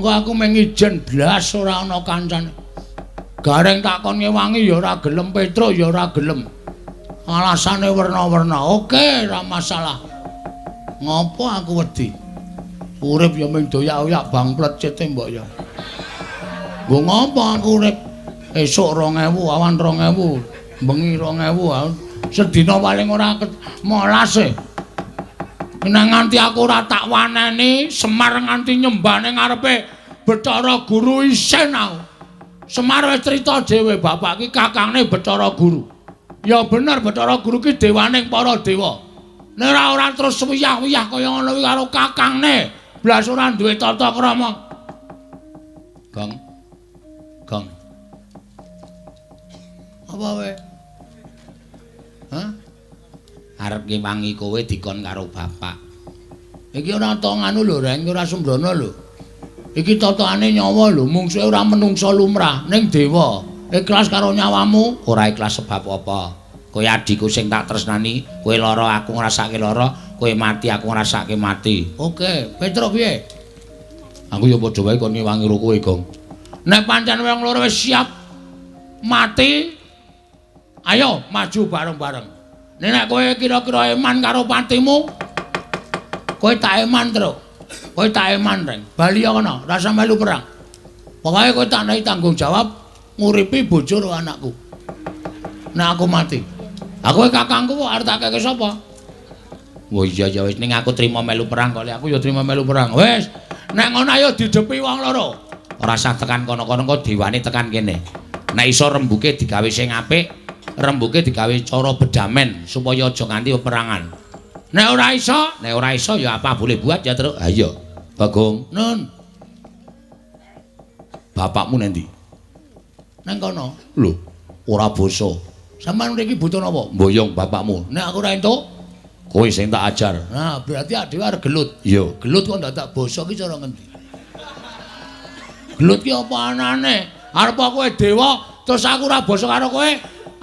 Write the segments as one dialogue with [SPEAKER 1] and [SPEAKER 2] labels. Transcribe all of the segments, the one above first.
[SPEAKER 1] Engko aku mung ijen blas ora ana kancane. Gareng takon ngewangi ya ora gelem, Petruk ya ora gelem. Alasane werna-werna. Oke, ora masalah. Ngopo aku wedi? Urip ya mung doyak-oyak bang plecete mbok ya. Nggo ngopo aku urip? Esuk 2000, awan 2000, bengi 2000, sedina paling ora molas e. Nek nganti aku ora tak waneni, Semar nganti nyembah ning ngarepe Bathara Guru isin aku. Semar wis crita dhewe, bapak ki kakangne Bathara Guru. Ya bener Bathara Guru ki dewaning para dewa. Nek ora terus wiyah-wiyah kaya ngono kuwi karo kakangne, blas ora duwe tata krama. Gong. Gong. Apa wae? Hah? Arep ngewangi kowe dikon karo bapak. Iki ora to nganu lho, Reng, ora sembrono lho. Iki totokane nyawa lho, mungsuhe ora menungsa lumrah, ning dewa. Ikhlas karo nyawamu, ora ikhlas sebab apa? Kowe adhiku sing tak tresnani, kowe lara aku ngrasake lara, kowe mati aku ngrasake mati. Oke, Petruk piye? Aku ya padha wae kon ngewangi karo kowe, Gong. Nek pancen wong loro wis siap mati, ayo maju bareng-bareng. Nek kowe kira-kira eman karo patimu, kowe tak eman, Truk. Kowe tak eman, Reng. Bali kono, rasa melu perang. Pokoke kowe tak nehi tanggung jawab nguripi bojo karo anakku. Nek aku mati. Aku kakangku kok arep tak keke sapa? Wah iya ya wis ning aku trima melu perang kok, aku ya trima melu perang. Wis, nek ngono ayo didepi wong loro. Ora usah tekan kono-kono kok dewane tekan kene. Nek iso rembuke digawe sing apik, rembuke digawe cara bedamen supaya aja nganti peperangan. Nek ora iso ya apa boleh buat ya, Truk. Ha iya. Bagong, Nun. Bapakmu nendi? Nang kono. Lho, ora basa. Sampeyan mriki butuh napa? Mboyong bapakmu. Nek aku ora entuk, kowe sing tak ajar. Nah, berarti dhewe arep gelut. Iya, gelut kok ndadak basa ki cara ngendi? Gelut ki apa anane? Arep kowe dewa terus aku ora basa karo kowe?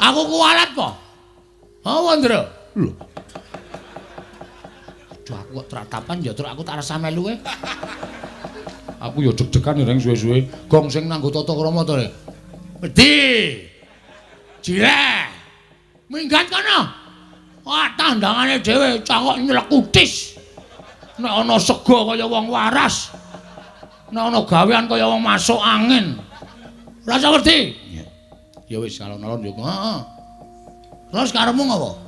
[SPEAKER 1] Aku kuwalat po. Apa, Ndra? Lho. Aduh, aku kok tratapan ya, Truk, aku tak rasa melu kowe. Aku ya deg-degan reng suwe-suwe. Gong sing nganggo tata krama to, Rek. Wedi. Jireh. Minggat kono. Wah, tandangane dhewe cangok nyelekutis. Nek ana sega kaya wong waras. Nek ana gawean kaya wong masuk angin. Rasa wedi. Ya wis alon-alon yo. Heeh. Terus karepmu ngopo?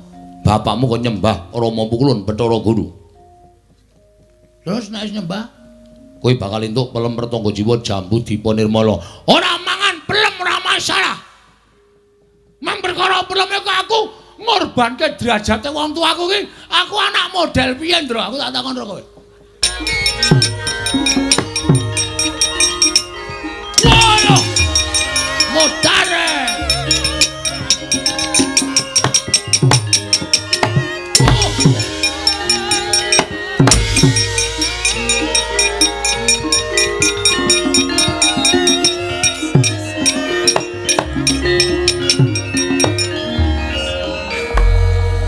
[SPEAKER 1] Bapakmu kok nyembah Rama Pukulun Bathara Guru. Terus nek wis nyembah, kowe bakal entuk pelem Pertangga Jiwa Jambu Dipa Nirmala. Ora mangan pelem ora masalah. Mang perkara peleme kok aku ngorbanke derajate wong tuaku ki, aku anak model piye, Ndra? Aku tak takon karo kowe. Wah! Modare.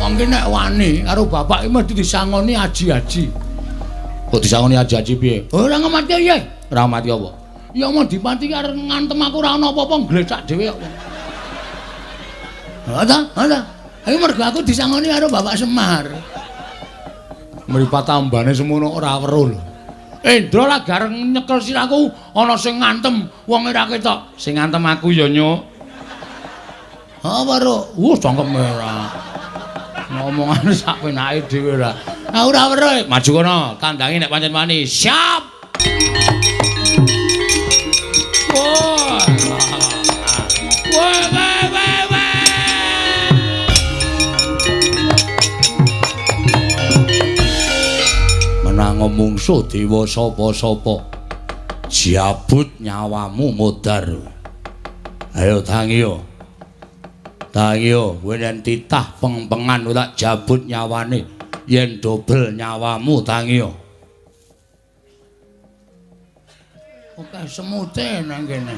[SPEAKER 1] Wong ki nek wani karo bapak ki mesti disangoni aji-aji. Kok disangoni aji-aji piye? Ora ngemati piye? Ora mati apa? Ya mau dipati arep ngantem aku ora ana apa-apa nglecak dhewe kok. Ha ta? Ha ta? Ayo mergo aku disangoni karo Bapak Semar. Mripat tambane semono ora weruh lho. Endra lah gareng nyekel sirahku ana sing ngantem wong ora ketok. Sing ngantem aku ya nyuk. Ha weruh. Wuh cangkem ora. Ngomongane sak penake dhewe ora. Aku ora weruh. Maju kono, tandangi nek pancen wani. Siap. Wah. Wah, wah, wah, wah. Menango mungsuh dewa sapa-sapa. Jabut nyawamu modar. Ayo tangiyo. Tangiyo, kowe yen titah pengpengan tak jabut nyawane. Yen dobel nyawamu tangiyo. Oke, semute nang kene.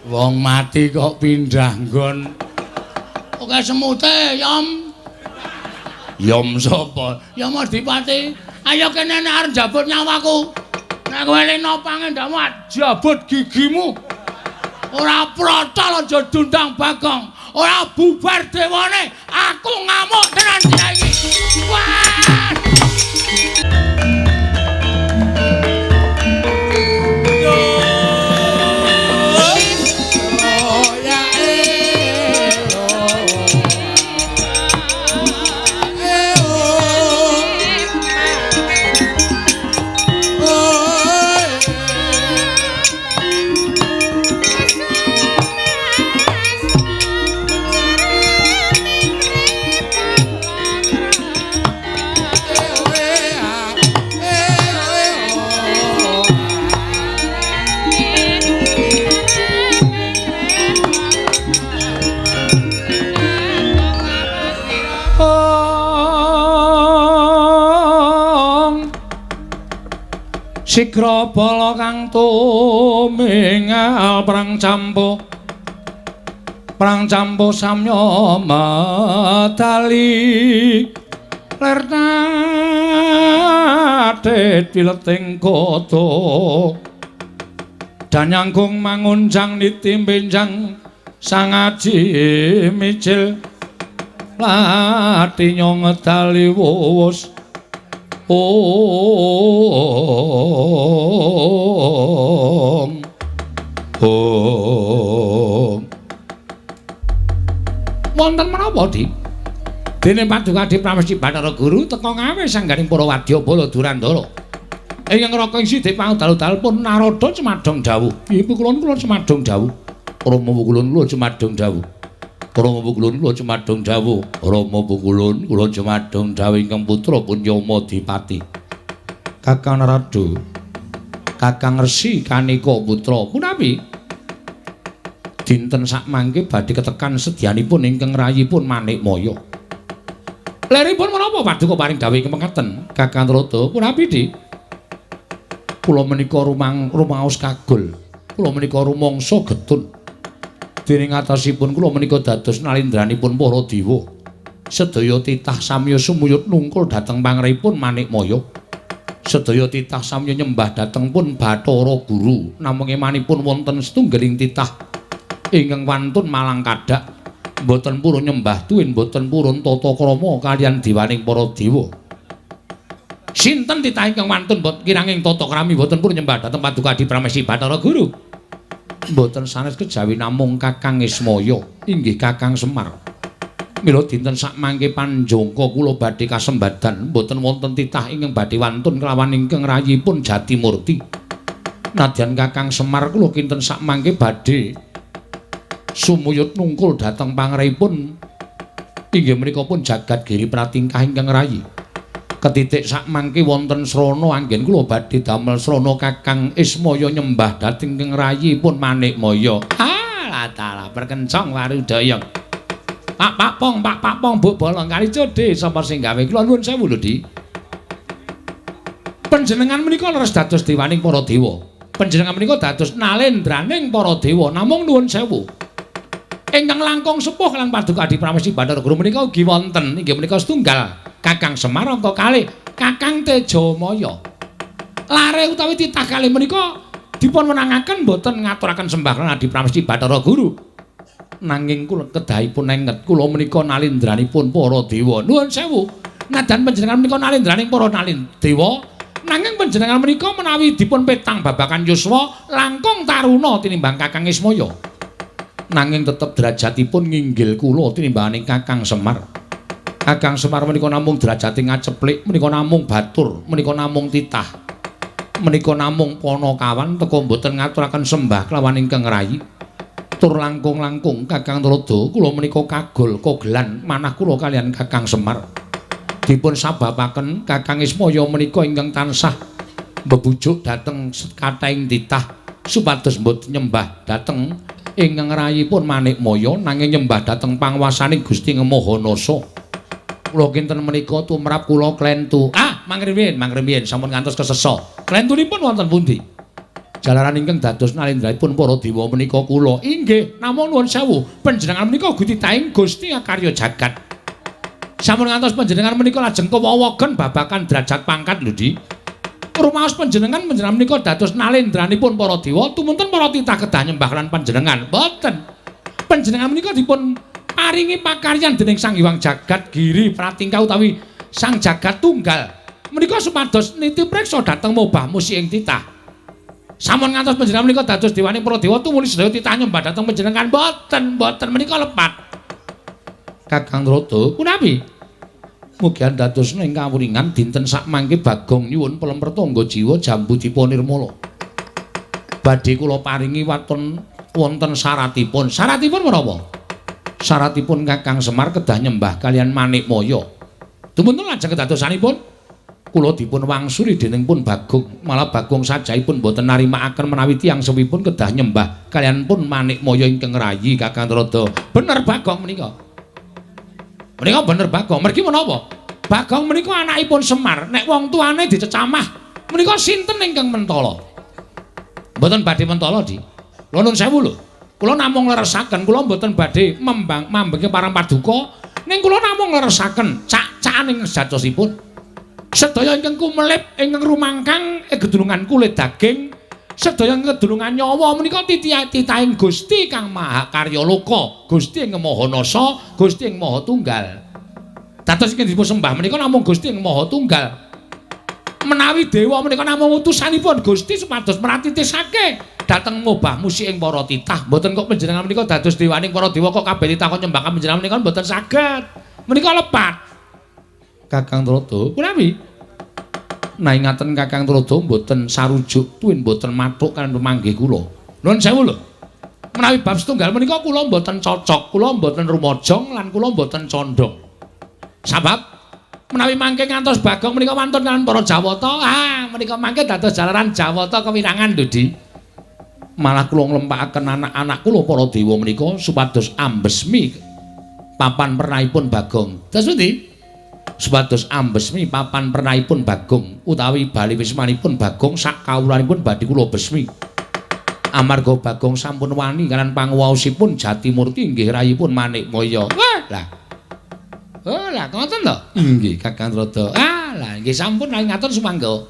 [SPEAKER 1] Wong mati kok pindah nggon. Oke, semute, Yom. Yom sapa? Yama Dipati. Ayo kene nek arep njabut nyawaku. Nek kowe lena pangendhamu jabut gigimu. Ora protol aja dundang Bagong. Ora bubar dewane, aku ngamuk tenan dina iki. Wah!
[SPEAKER 2] Sigra bala kang tumingal perang campuh samya medali ler tatit wileting kota danyangkung mangunjang niti benjang sangaji mijil lati nyong ngedali wus. Om Om.
[SPEAKER 1] Wonten menapa, Dik? Dene Paduka Adi Pramesti Bathara Guru teka ngawe sangganing para wadya bala Durandara. Ingkang raka ing sithik pangdal-dal pun Narada cemadhong dawuh. Ibu kula kula cemadhong dawuh. Rama kula kula cemadhong dawuh. Rama pukulun kula cemadhong dawuh. Rama pukulun kula cemadhong dawuh ingkang putra pun Yama Dipati.
[SPEAKER 2] Kakang Narada, Kakang Resi Kanika putra punawi dinten sakmangke badhe ketekan sedyanipun ingkang rayipun Manikmaya.
[SPEAKER 1] Leripun menapa paduka paring dawuh mekaten Kakang Narada punawi, Dik?
[SPEAKER 2] Kula menika rumaos kagul. Kula menika rumangsa getun. Dening atasipun kula menika dados nalindranipun para dewa. Sedaya titah samya sumuyut nungkul dhateng pangripun Manikmaya. Sedaya titah samya nyembah dhateng pun Bathara Guru. Namung emanipun wonten setunggaling titah ingkang wantun malang kadak, mboten purun nyembah tuwin mboten purun tata krama kaliyan dewaning para dewa.
[SPEAKER 1] Sinten titah ingkang wantun kiranging tata krami mboten purun nyembah dhateng Paduka Adi Pramesti Bathara Guru?
[SPEAKER 2] Mboten sanes kejawi namung Kakang Ismaya, inggih Kakang Semar. Mila dinten sakmangke panjangka kula badhe kasembadan mboten wonten titah ingkang badhe wantun kelawan ingkang rayipun Jatimurti. Nadyan Kakang Semar kula kinten sakmangke badhe sumuyut nungkul dhateng pangripun inggih menika pun jagat giri pratingkah ingkang rayi. Ketitik sakmangke wonten srana anggen kula badhe damel srana Kakang Ismaya nyembah dhateng ingkang rayipun Manikmaya.
[SPEAKER 1] Ah, latala perkencong warudaya. Pak pak pong, pak pak pong, bu bolong kali codhe sapa sing gawe kula nuwun sewu lho, Dik. Panjenengan menika leres dados dewaning para dewa. Panjenengan menika dados nalendraning para dewa. Namung nuwun sewu. Ingkang langkung sepuh lan Paduka Adi Pramesti Bathara Guru menika ugi wonten inggih menika setunggal Kakang Semar angka kalih Kakang Tejamaya. Lare utawi titah kalih menika dipun wenangaken boten ngaturaken sembah lan Adi Pramesti Bathara Guru.
[SPEAKER 2] Nanging kula kedahipun enget kula menika nalindranipun para dewa.
[SPEAKER 1] Nuwun sewu. Nadan panjenengan menika nalindraning para dewa, nanging panjenengan menika menawi dipun petang babakan yuswa langkung taruna tinimbang Kakang Ismaya.
[SPEAKER 2] Nanging tetep derajatipun nginggil kula tinimbangane Kakang Semar. Kakang Semar menika namung derajate ngaceplik, menika namung batur, menika namung titah, menika namung panakawan teka mboten ngaturaken sembah kelawan ingkang rayi. Tur langkung-langkung Kakang Narada kula menika kagol kogelan manah kula kaliyan Kakang Semar. Dipun sababaken Kakang Ismaya menika ingkang tansah mbebujuk dhateng kathahing titah supados mboten nyembah dhateng ingkang rayipun Manikmaya nanging nyembah dhateng panguwasaning Gusti Maha Nasa. Kula kinten menika tumrap kula klentu.
[SPEAKER 1] Ah, mangrimin, mangrimin sampun ngantos kesesa. Klentunipun wonten pundi?
[SPEAKER 2] Jalaran ingkang dados nalindranipun para dewa menika kula.
[SPEAKER 1] Inggih, namung nuwun sewu, panjenengan menika ugi titahing Gusti Akarya jagat.
[SPEAKER 2] Sampun ngantos panjenengan menika lajeng kewowogen babagan derajat pangkat lho, Di. Rumaos panjenengan menika dados nalendranipun para dewa, tumunten para titah kedah nyembah lan panjenengan. Mboten. Panjenengan menika dipun paringi pakaryan dening Sang Hyang Jagat Giri Pratingka utawi Sang Jagat Tunggal. Menika supados niti preksa dhateng mobah musi ing titah. Sampun ngantos panjenengan menika dados dewaning para dewa tumuli sedaya titah nyembah dhateng panjenengan. Mboten, mboten menika lepat. Kakang Trada, punapi? Mugi dados ing kawuringan dinten sakmangke Bagong nyuwun pelemper tangga jiwa jambu dipa nirmala. Badhe kula paringi waton wonten syaratipun. Syaratipun menapa? Syaratipun Kakang Semar kedah nyembah kalian Manikmaya. Dumunten lajeng kedadosanipun kula dipun wangsuli dening pun Bagong, malah Bagong sajaipun boten narimakaken menawi tiyang sewipun kedah nyembah kalian pun Manikmaya ingkang rayi Kakang Trada. Bener Bagong menika. Menika bener Bagong. Mergi menapa? Bagong menika anakipun Semar. Nek wong tuane dicecamah, menika sinten ingkang mentala? Mboten badhe mentala, Di. Kula nun sewu lho. Kula namung ngleresaken, kula mboten badhe mambengke parang paduka, ning kula namung ngleresaken cak-cakan ing sejatosipun. Sedaya ingkang kumelip ingkang rumangkang gedulungan kulit daging, sedaya ingkang gedulungan nyawa menika titahing Gusti Kang Maha Karya Loka, Gusti ing Maha Nasa, Gusti ing Maha Tunggal. Dados ingkang dipun sembah menika namung Gusti ing Maha Tunggal. Menawi dewa menika namung utusanipun Gusti supados meratitisake dhateng mobah musi ing para titah. Mboten kok panjenengan menika dados dewaning para dewa kok kabeh titah kok nyembah panjenengan menika mboten saged. Menika lepat. Kakang Trada, punawi? Nah ingaten Kakang Trada mboten sarujuk tuwin mboten mathuk kan pemanggih kula. Nuwun sewu lho. Menawi bab setunggal menika kula mboten cocok, kula mboten rumajong lan kula mboten condong. Sabab menawi mangke ngantos Bagong menika wantun kan para Jawata, menika mangke dados jalaran Jawata kewirangan lho, Di. Malah kula nglempakaken anak-anak kula para dewa menika supados ambesmi papan pernahipun Bagong. Dados pundi? Supados ambesmi papan pernahipun Bagong utawi bali wismanipun Bagong sak kawulanipun badhe kula besmi. Amarga Bagong sampun wani kalian panguwaosipun Jatimurti inggih rayipun Manikmaya. Wah, lah. Oh, lah ngoten to? Nggih, Kakang Trada. Ah, lah nggih sampun ngatur sumangga.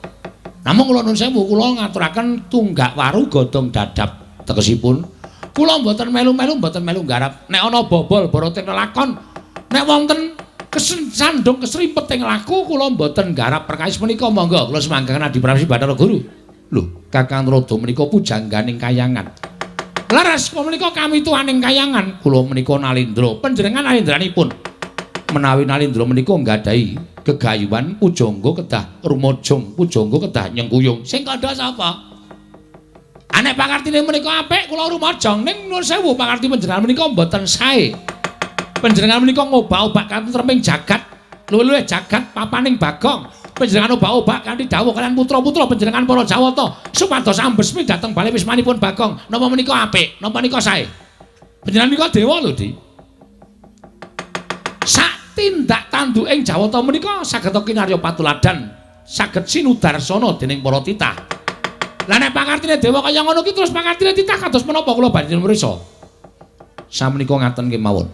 [SPEAKER 2] Namung kula nun sewu kula ngaturaken tunggak waru godhong dadap tegesipun kula mboten melu-melu mboten melu nggarap. Nek ana bobol borote lelakon, nek wonten kesandung kesrimpet ing laku kula mboten nggarap perkawis menika. Monggo kula semanggaken Adi Pramsi Bathara Guru. Lho, Kakang Trada menika pujangganing kayangan. Leres kula menika kamituaning kayangan. Kula menika Nalendra. Panjenengan nalendranipun. Menawi Nalendra menika nggadahi gegayuhan pujangga kedah rumajong, pujangga kedah nyengkuyung. Sing kandha sapa? Anek pakartine menika apik kula rumajong, ning nuwun sewu pakarti panjenengan menika mboten sae. Panjenengan menika ngobak-obak katentreming jagat, luwih-luwih jagat papaning Bagong. Panjenengan obak-obak kanthi dawuh kalian putra-putra panjenengan para Jawata supados ambesmi dhateng bali wismanipun Bagong. Napa menika apik? Napa menika sae? Panjenengan menika dewa lho, Di. Sak tindak tanduk ing Jawata menika saged kinarya patuladan, saged sinudarsana dening para titah. Lah nek pakartine dewa kaya ngono ki terus pakartine titah kados menapa kula badhe mrisa? Samenika ngaten kemawon.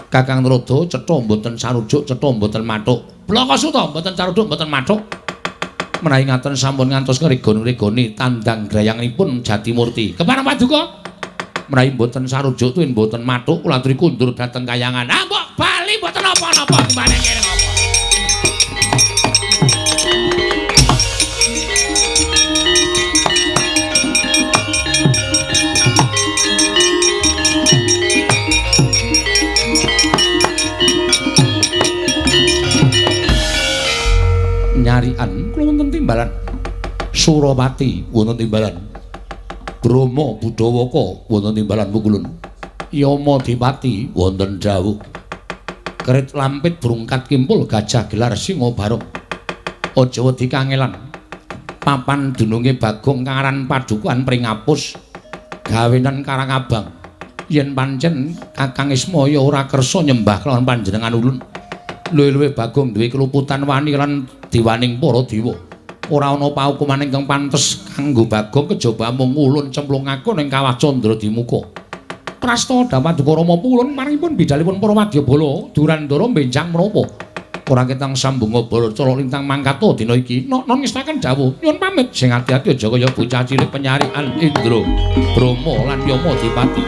[SPEAKER 2] Kakang Trada cetha mboten sarujuk, cetha mboten mathuk. Blaka Suta mboten sarujuk, mboten mathuk. Menawi ngaten sampun ngantos ngregon-ngregoni tandang grayanganipun Jatimurti. Kepareng paduka? Menawi mboten sarujuk tuwin mboten mathuk kula aturi kundur dhateng kayangan. Ah mbok bali mboten napa-napa kembali kene apa. Nyarian kula wonten timbalan Surawati wonten timbalan Brahma Budawaka wonten timbalan pukulun Yama Dipati wonten dawuh Kerit lampit brungkat kimpul gajah gelar singa barong aja wedi kangelan papan dununge Bagong kang aran Padukuhan Pringapus gawenan Karangabang yen pancen Kakang Ismaya ora kersa nyembah kelawan panjenengan ulun luwih-luwih Bagong duwe keluputan wani lan diwaning para dewa. Ora ana paukuman ingkang pantes kanggo Bagong kejaba mung ulun cemplungake ning kawah Candra Dimuka. Prasta Paduka Rama pulun maringipun bidalipun para wadyabala Durandara benjang menapa. Ora ketang sambung obor cala lintang mangkata dina iki. Nok ngestaken dawuh nyuwun pamit sing ati-ati aja kaya bocah cilik penyarikan Indra, Brahma lan Yama Dipati.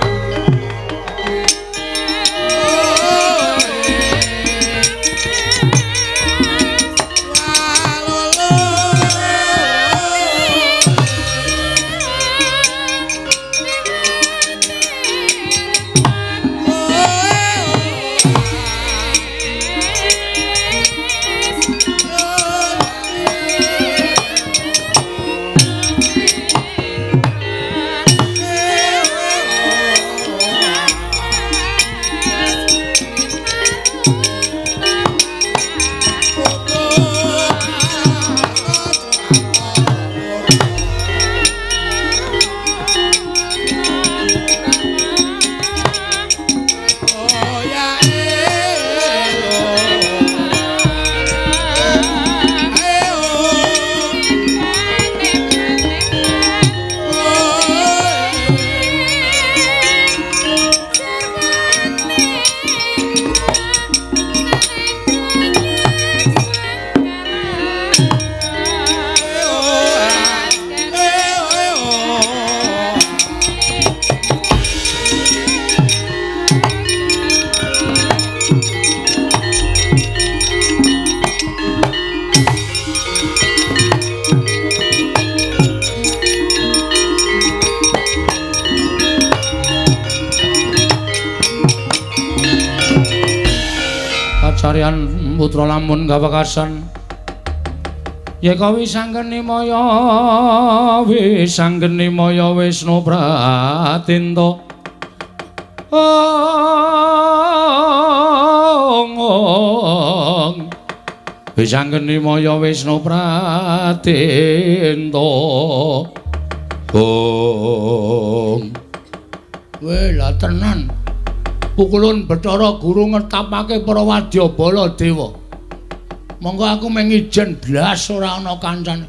[SPEAKER 2] Kacarian putra lamun kawekasan yeka wisanggeni maya wisanggeni maya Wisnu Pratinta ong wisanggeni maya Wisnu Pratinta ong.
[SPEAKER 1] Weh lah tenan pukulun Bathara Guru ngetapake para wadyabala dewa. Monggo aku mung ijen blas ora ana kancane.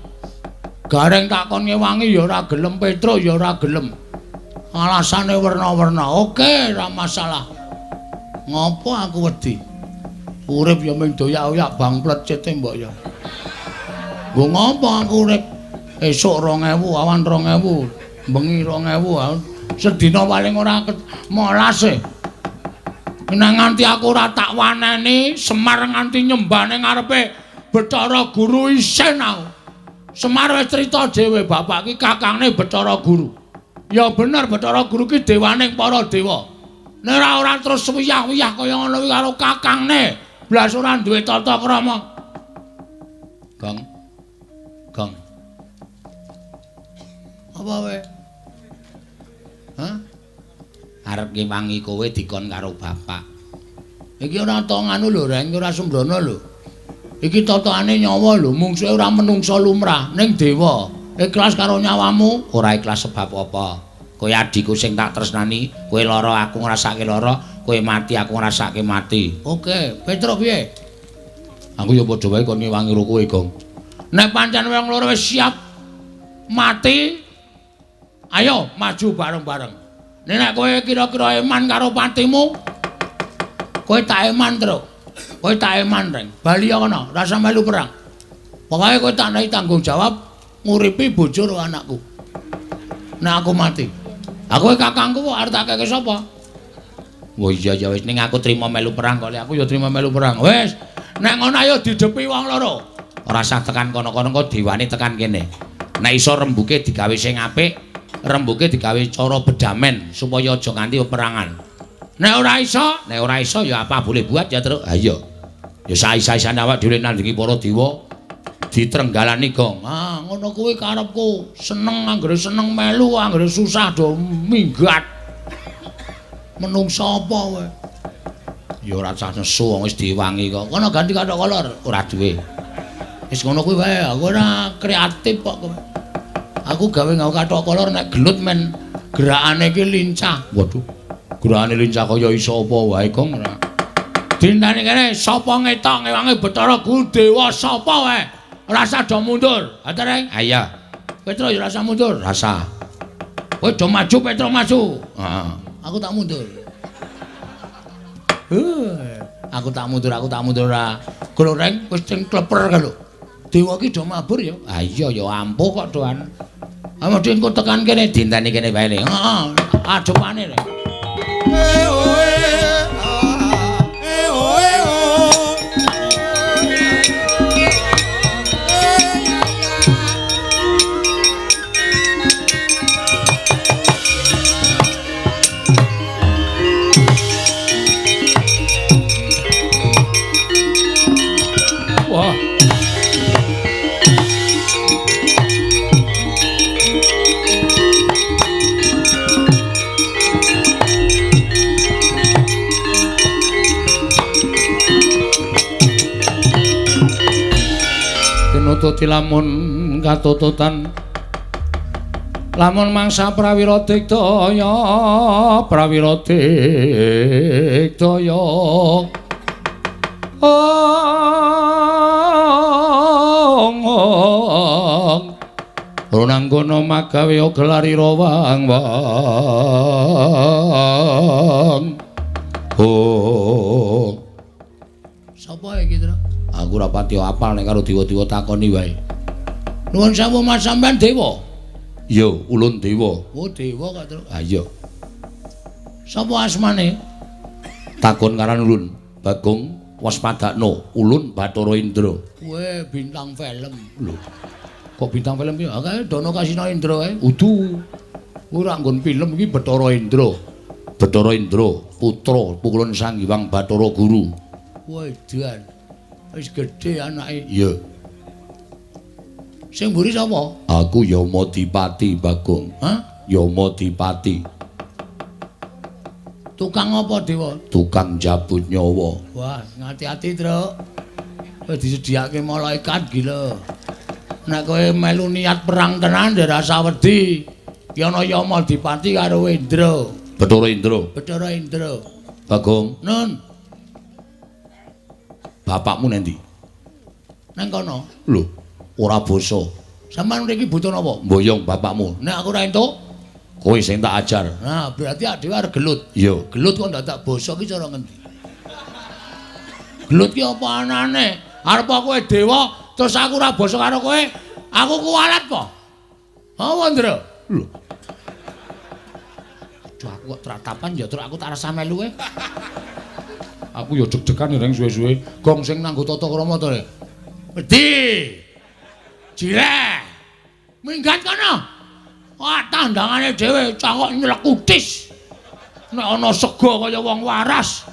[SPEAKER 1] Gareng takon ngewangi ya ora gelem, Petruk ya ora gelem. Alasane werna-werna. Oke, ora masalah. Ngopo aku wedi? Urip ya mung doyak-oyak bang plecete mbok ya. Nggo ngopo aku urip? Esuk 2000, awan 2000, bengi 2000, sedina paling ora molas e. Nek nganti aku ora tak waneni, Semar nganti nyembah ning ngarepe Bathara Guru isin aku. Semar wis crita dhewe bapak ki kakangne Bathara Guru. Ya bener Bathara Guru ki dewaning para dewa. Nek ora terus wiyah-wiyah kaya ngono kuwi karo kakangne, blas ora duwe tata krama. Gong. Gong. Apa wae? Hah? Arep ngewangi kowe dikon karo bapak. Iki ora tau nganu lho, Reng, ora sembrono lho. Iki totokane nyawa lho, mungsuhe ora menungsa lumrah, ning dewa. Ikhlas karo nyawamu,
[SPEAKER 2] ora ikhlas sebab apa? Kowe adhiku sing tak tresnani, kowe lara aku ngrasake lara, kowe mati aku ngrasake mati.
[SPEAKER 1] Oke, Petruk piye?
[SPEAKER 2] Aku ya padha wae kon ngewangi ro kowe, Gong.
[SPEAKER 1] Nek pancen wong loro wis siap mati, ayo maju bareng-bareng. Nek kowe kira-kira eman karo patimu, kowe tak eman, Truk. Kowe tak eman, Reng. Bali kono, rasa melu perang. Pokoke kowe tak nehi tanggung jawab nguripi bojo karo anakku. Nek aku mati. Aku kakangku kok arep tak keke sapa?
[SPEAKER 2] Oh iya ya wis ning aku trima melu perang kok.
[SPEAKER 1] Aku ya trima melu perang. Wis, nek ngono ayo didepi wong loro.
[SPEAKER 2] Ora usah tekan kono-kono kok dewane tekan kene. Nek iso rembuke digawe sing apik, rembuke digawe cara bedamen supaya aja nganti peperangan.
[SPEAKER 1] Nek ora iso,
[SPEAKER 2] nek ora iso ya apa boleh buat ya, Truk. Ha iya. Ya saisa-isane awak dhewe nandingi para dewa ditrenggalani, Gong.
[SPEAKER 1] Ah, ngono kuwi karepku. Seneng anggere seneng melu, anggere susah do minggat. Menungsa apa kowe?
[SPEAKER 2] Ya ora usah nesu wong wis diwangi kok.
[SPEAKER 1] Kono ganti kathok kolor,
[SPEAKER 2] ora duwe.
[SPEAKER 1] Wis ngono kuwi wae, aku ora kreatif kok kowe. Aku gawe nggawe kathok kolor nek gelut men gerakane iki lincah.
[SPEAKER 2] Waduh. Gerakane lincah kaya iso apa wae, Gong ora.
[SPEAKER 1] Dintani kene sapa ngetok ngewangi Bathara Guru dewa sapa wae. Rasa do mundur. Ha Reng?
[SPEAKER 2] Ha iya.
[SPEAKER 1] Petro ya rasa mundur.
[SPEAKER 2] Rasa.
[SPEAKER 1] Kowe do maju, Petro maju.
[SPEAKER 2] Heeh.
[SPEAKER 1] Aku tak mundur. Aku tak mundur ora. Gloreng wis sing kleper ka lho. Dewa ki do mabur ya. Ha iya ya ampuh kok doan. Ha mesti engko tekan kene dinteni kene wae. Heeh, adepane rek.
[SPEAKER 2] Wah. Tinututi lamun katututan lamun mangsa prawira digdaya prawira digdaya ong runanggono magawe gelarira wang wang. Oh,
[SPEAKER 1] sapa iki, Tru?
[SPEAKER 2] Aku ora pati apal nek karo dewa-dewa takoni wae.
[SPEAKER 1] Nuwun sewu Mas, sampean dewa?
[SPEAKER 2] Iya, ulun dewa.
[SPEAKER 1] Oh, dewa kok, Tru.
[SPEAKER 2] Ha iya.
[SPEAKER 1] Sapa asmane?
[SPEAKER 2] Takon karan ulun, Bagong waspadakno, ulun Bathara Indra.
[SPEAKER 1] Kowe bintang film.
[SPEAKER 2] Lho. Kok bintang film ki?
[SPEAKER 1] Ha kae Dono Kasino Indra kae.
[SPEAKER 2] Udu.
[SPEAKER 1] Ora nggon film iki Bathara Indra.
[SPEAKER 2] Bathara Indra, putra Pukulun Sang Hyang Bathara Guru.
[SPEAKER 1] Wah, edan. Wis gedhe anake.
[SPEAKER 2] Iya.
[SPEAKER 1] Sing mburi sapa?
[SPEAKER 2] Aku Yamadipati, Bagong.
[SPEAKER 1] Hah?
[SPEAKER 2] Yamadipati.
[SPEAKER 1] Tukang apa, Dewa?
[SPEAKER 2] Tukang jabut nyawa.
[SPEAKER 1] Wah, ngati-ati, Truk. Wis disediake malaikat gila. Nek kowe melu niat perang tenan ndak rasa wedi. Ki ana Yamadipati karo Indra.
[SPEAKER 2] Bathara Indra.
[SPEAKER 1] Bathara Indra.
[SPEAKER 2] Bagong.
[SPEAKER 1] Nun.
[SPEAKER 2] Bapakmu nendi?
[SPEAKER 1] Nang kono.
[SPEAKER 2] Lho, ora basa.
[SPEAKER 1] Sampeyan mriki butuh napa?
[SPEAKER 2] Mboyong bapakmu.
[SPEAKER 1] Nek aku ora entuk,
[SPEAKER 2] kowe sing tak ajar.
[SPEAKER 1] Nah, berarti dhewe arep gelut.
[SPEAKER 2] Iya.
[SPEAKER 1] Gelut kok ndadak basa ki cara ngendi? Gelut ki apa anane? Arep kowe dewa, terus aku ora basa karo kowe, aku kuwalat po. Apa, Ndra?
[SPEAKER 2] Lho.
[SPEAKER 1] Aduh, aku kok tratapan ya, terus aku tak rasa melu kowe.
[SPEAKER 2] Aku ya deg-degan reng suwe-suwe.
[SPEAKER 1] Gong sing nganggo tata krama to, Rek. Wedi. Jireh. Minggat kono. Wah, tandangane dhewe cangkok nylekutis. Nek ana sega kaya wong waras.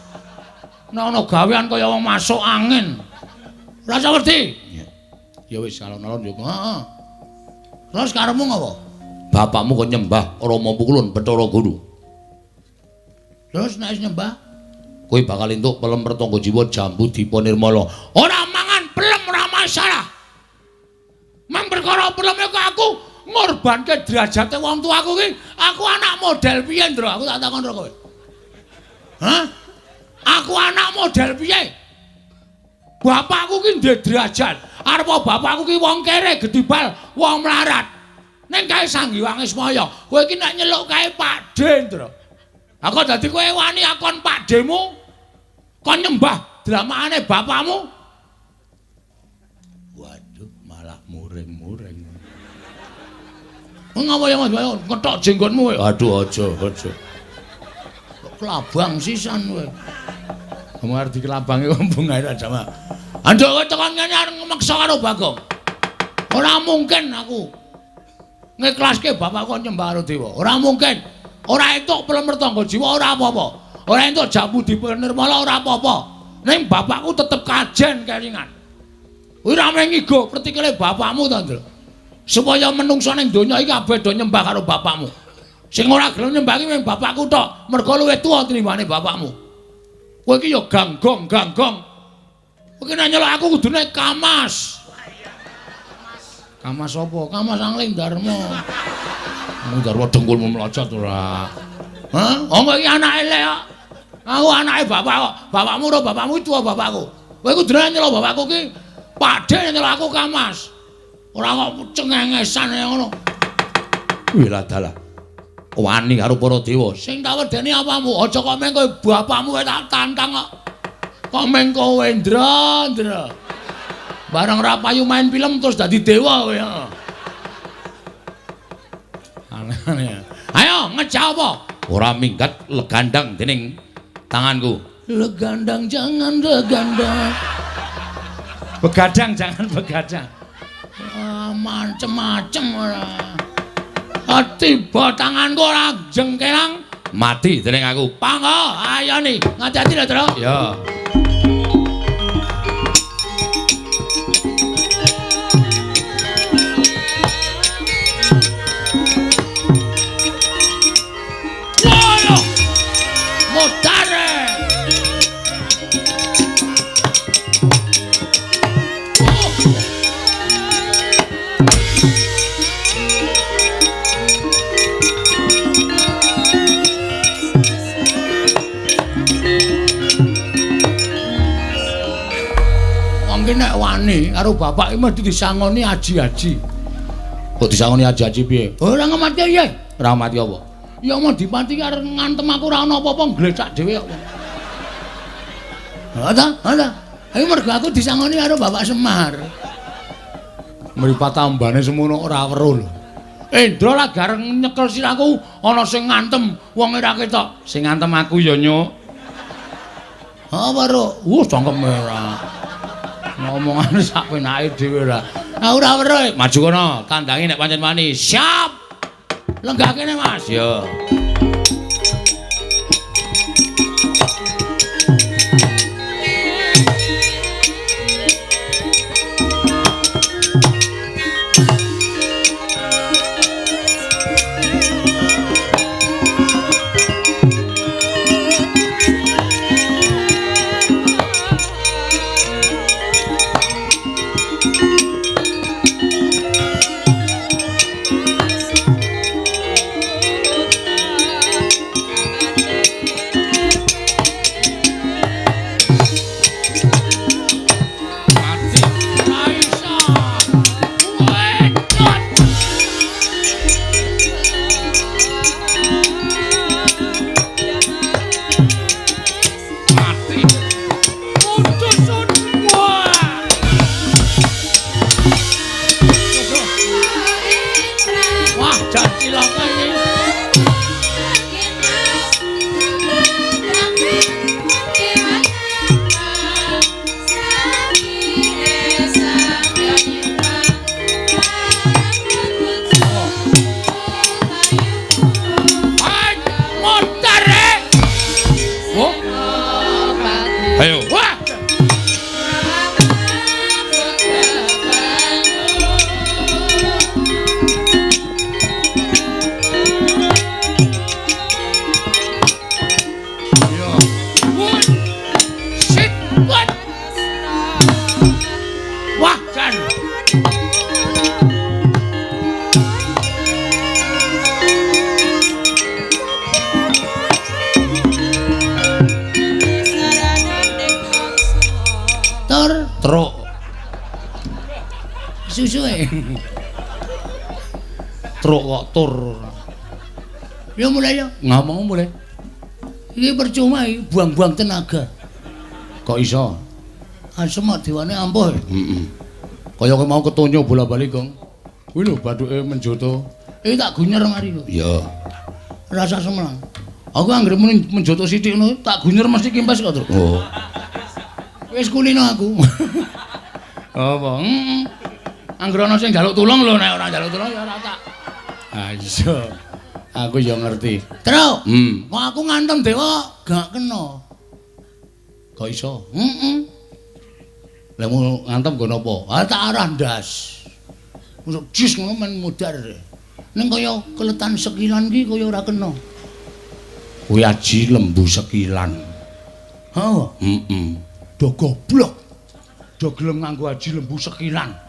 [SPEAKER 1] Nek ana gawean kaya wong masuk angin. Rasa wedi. Ya wis alon-alon ya. Heeh. Terus karepmu ngopo?
[SPEAKER 2] Bapakmu kon nyembah Rama Pukulun Bathara Guru.
[SPEAKER 1] Terus nek wis nyembah,
[SPEAKER 2] kowe bakal entuk pelem pertangga jiwa jambu dipa nirmala.
[SPEAKER 1] Ora mangan pelem ora masalah. Mang perkara peleme kok aku ngorbanke derajate wong tuaku ki, aku anak model piye, Ndra? Aku tak takon karo kowe. Hah? Aku anak model piye? Bapakku ki ndek derajat. Arep bapakku ki wong kere gedibal, wong melarat. Ning kae Sang Hyang Ismaya, kowe iki nek nyeluk kae Pakde, Ndra. Aku dadi kowe wani akon pakdemu kon nyembah dramakane bapakmu.
[SPEAKER 2] Waduh, malah muring-muring.
[SPEAKER 1] Ngapa ya Mas? Ngetok jenggotmu kowe.
[SPEAKER 2] Aduh, aja, aja.
[SPEAKER 1] Kok kelabang sisan kowe.
[SPEAKER 2] Kamu arep dikelabangi kok bungae ra jamak.
[SPEAKER 1] Anduk kowe tekan ngene arep ngmeksa karo Bagong. Ora mungkin aku ngiklaske bapakku nyembah karo dewa. Ora mungkin. Ora entuk pelem pertangga jiwa ora apa-apa. Ora entuk jambu dipenirmala ora apa-apa. Ning bapakku tetep kajen kelingan. Kuwi ra mung ngigo pertikele bapakmu to, Ndra. Supaya menungsa ning donya iki kabeh do nyembah karo bapakmu. Sing ora gelem nyembah ki mung bapakku tok, mergo luwih tuwa tinimbane bapakmu. Kowe iki ya ganggong-ganggong. Kowe iki nek nyelok aku kudune kamas. Kamas apa? Kamas Angling Darma.
[SPEAKER 2] Angling Darma dengkulmu mlocot ora.
[SPEAKER 1] Hah? Oh kowe iki anake elek kok. Aku anake bapak kok. Bapakmu ora bapakmu tuwa bapakku. Kowe kudune nyelok bapakku ki Pakde nyelok aku kamas. Ora kok cengengesan ngono.
[SPEAKER 2] Wih dalah.
[SPEAKER 1] Wani karo para dewa. Sing tak wedeni apamu? Aja kok meng kowe bapakmu tak tantang kok. Kok meng kowe Ndra, Ndra. Barang ora payu main film terus dadi dewa kowe. Aneh-aneh. Ayo ngejak apa? Ora minggat legandang dening tanganku. Legandang jangan legandang. Begadang jangan begadang. Ah, macem-macem ora. Tiba tanganku ora jengkelang mati dening aku. Panggo, ayo nih, ngati-ati lho, Tru. Ya. Waduh. Mutare. Nek wani karo bapak iki mesti disangoni aji-aji. Kok disangoni aji-aji piye? Ora ngemati piye? Ora mati apa? Ya mau dipati arep ngantem aku ora ana apa-apa nglecak dhewe kok. Ha ta? Ha ta? Ayo mergo aku disangoni karo Bapak Semar. Mripat tambane semono ora weruh lho. Indra lah gareng nyekel sirahku ana sing ngantem wong ora ketok. Sing ngantem aku ya nyuk. Ha weruh. Wuh cangkeme ora. Ngomongane sak penake dhewe ora. Ah ora weruh. Maju kono, tandangi nek pancen wani. Siap. Lenggah kene, Mas. Ya. Truk kok tur. Ya mulai ya. Ngomong mulai. Iki percuma iki buang-buang tenaga. Kok iso? Asem dewane ampuh. Heeh. Kaya kowe mau ketonyo bola-bali, Gong. Kuwi lho bathuke menjoto. Iki tak gunyer mari lho. Iya. Rasa semelang. Aku anggere muni menjoto sithik ngono, tak gunyer mesti kimpes kok, Truk. Oh. Wis kulino aku. Apa? Heeh. Anggere ana sing njaluk tulung lho, nek ora njaluk tulung ya ora tak. Ah iya. Aku ya ngerti. Truk. Kok aku ngantem dewa gak kena. Kok iso? Heeh. Lah mau ngantem nggo napa? Ah tak arah ndas. Masuk jis ngono men mudhar. Ning kaya keletan sekilan ki kaya ora kena. Kuwi aji lembu sekilan. Heeh. Heeh. Do goblok. Do gelem nganggo aji lembu sekilan.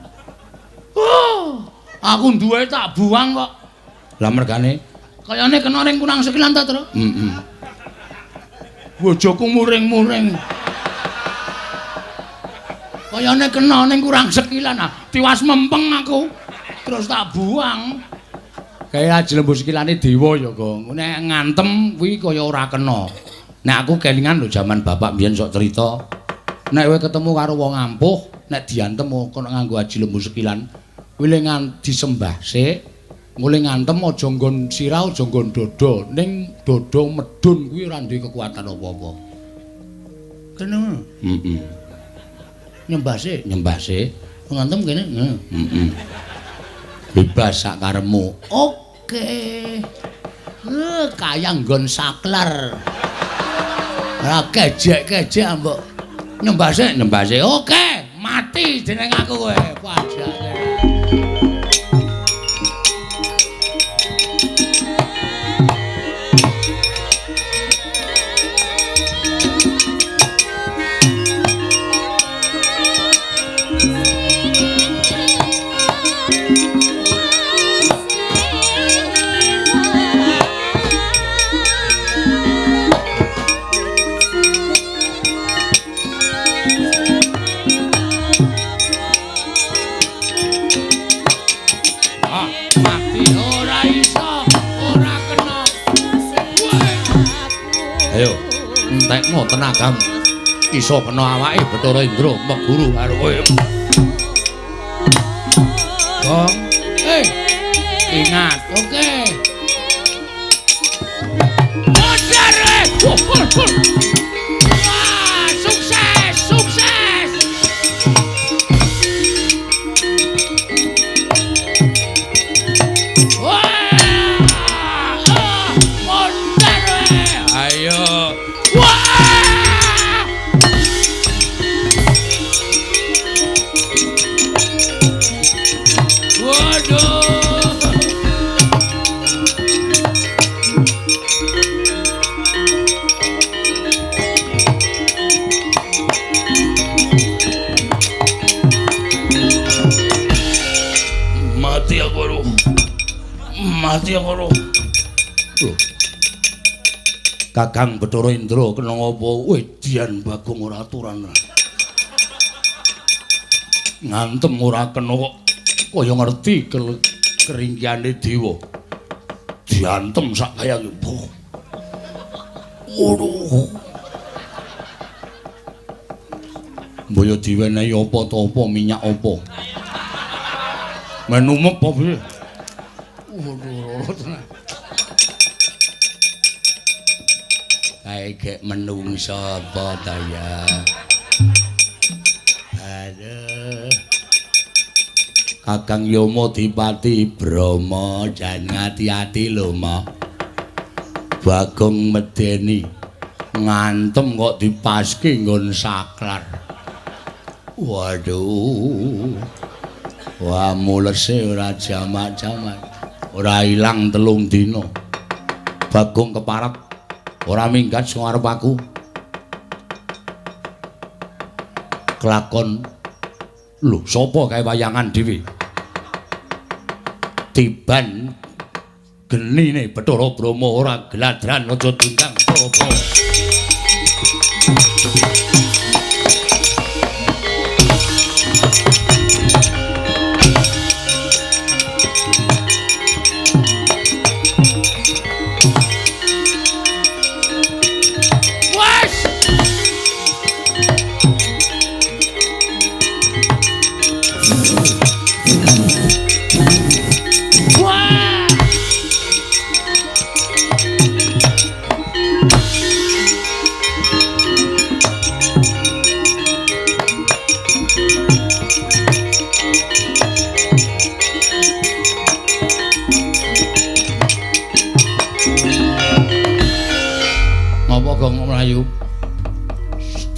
[SPEAKER 1] Oh, aku duwe tak buang kok. Lah mergane kayane kena ning kurang sekilan ta, Tru? Heeh. Bojoku muring-muring. Kayane kena ning kurang sekilan ah, tiwas mempeng aku. Terus tak buang. Kaya aji lembu sikilane dewa ya, Gong. Nek ngantem kuwi kaya ora kena. Nek aku kelingan lho jaman bapak mbiyen sok cerita. Nek kowe ketemu karo wong ampuh, nek diantem kono nganggo aji lembu sekilan, kuwi le disembah sik. Mule ngantem aja nggon sirah, aja nggon dada. Ning dada medhun kuwi ora duwe kekuatan apa-apa. Kene. Heeh. Nyembah sik, nyembah sik. Ngantem kene. Heeh. Bebas sak karepmu. Oke. Kaya nggon saklar. Ora kejek-kejek mbok. Nyembah sik, nyembah sik. Oke, mati jeneng aku kowe. Pajake. Ayo, entekno tenagamu. Iso kena awake Bathara Indra meguru karo kowe. Gong. Ingat, oke. Modar. Wah, sukses, sukses. Wah, modar. Ayo. Wah! Waduh. Mati aku lho. Mati aku lho. Kakang Bathara Indra kena ngapa? Wedian Bagong ora aturan. Ngantem ora kena kok kaya ngerti keringkiane dewa. Diantem sak kaya ngene. Waduh. Mbaya diwenehi apa ta apa minyak apa. Menumep apa piye? Waduh, loro tenan. Kae gek menungso apa ta ya? Aduh. Kakang Yama Dipati Brahma jan ati-ati lho, Ma. Bagong medeni ngantem kok dipaske nggon saklar. Waduh. Wah, mulese ora jamak-jamak. Ora ilang 3 dina. Bagong keparep ora minggat sing arep aku. Kelakon lho sapa kae wayangan dhewe? Tiban genine Bathara Brahma ora gladran aja diundang apa.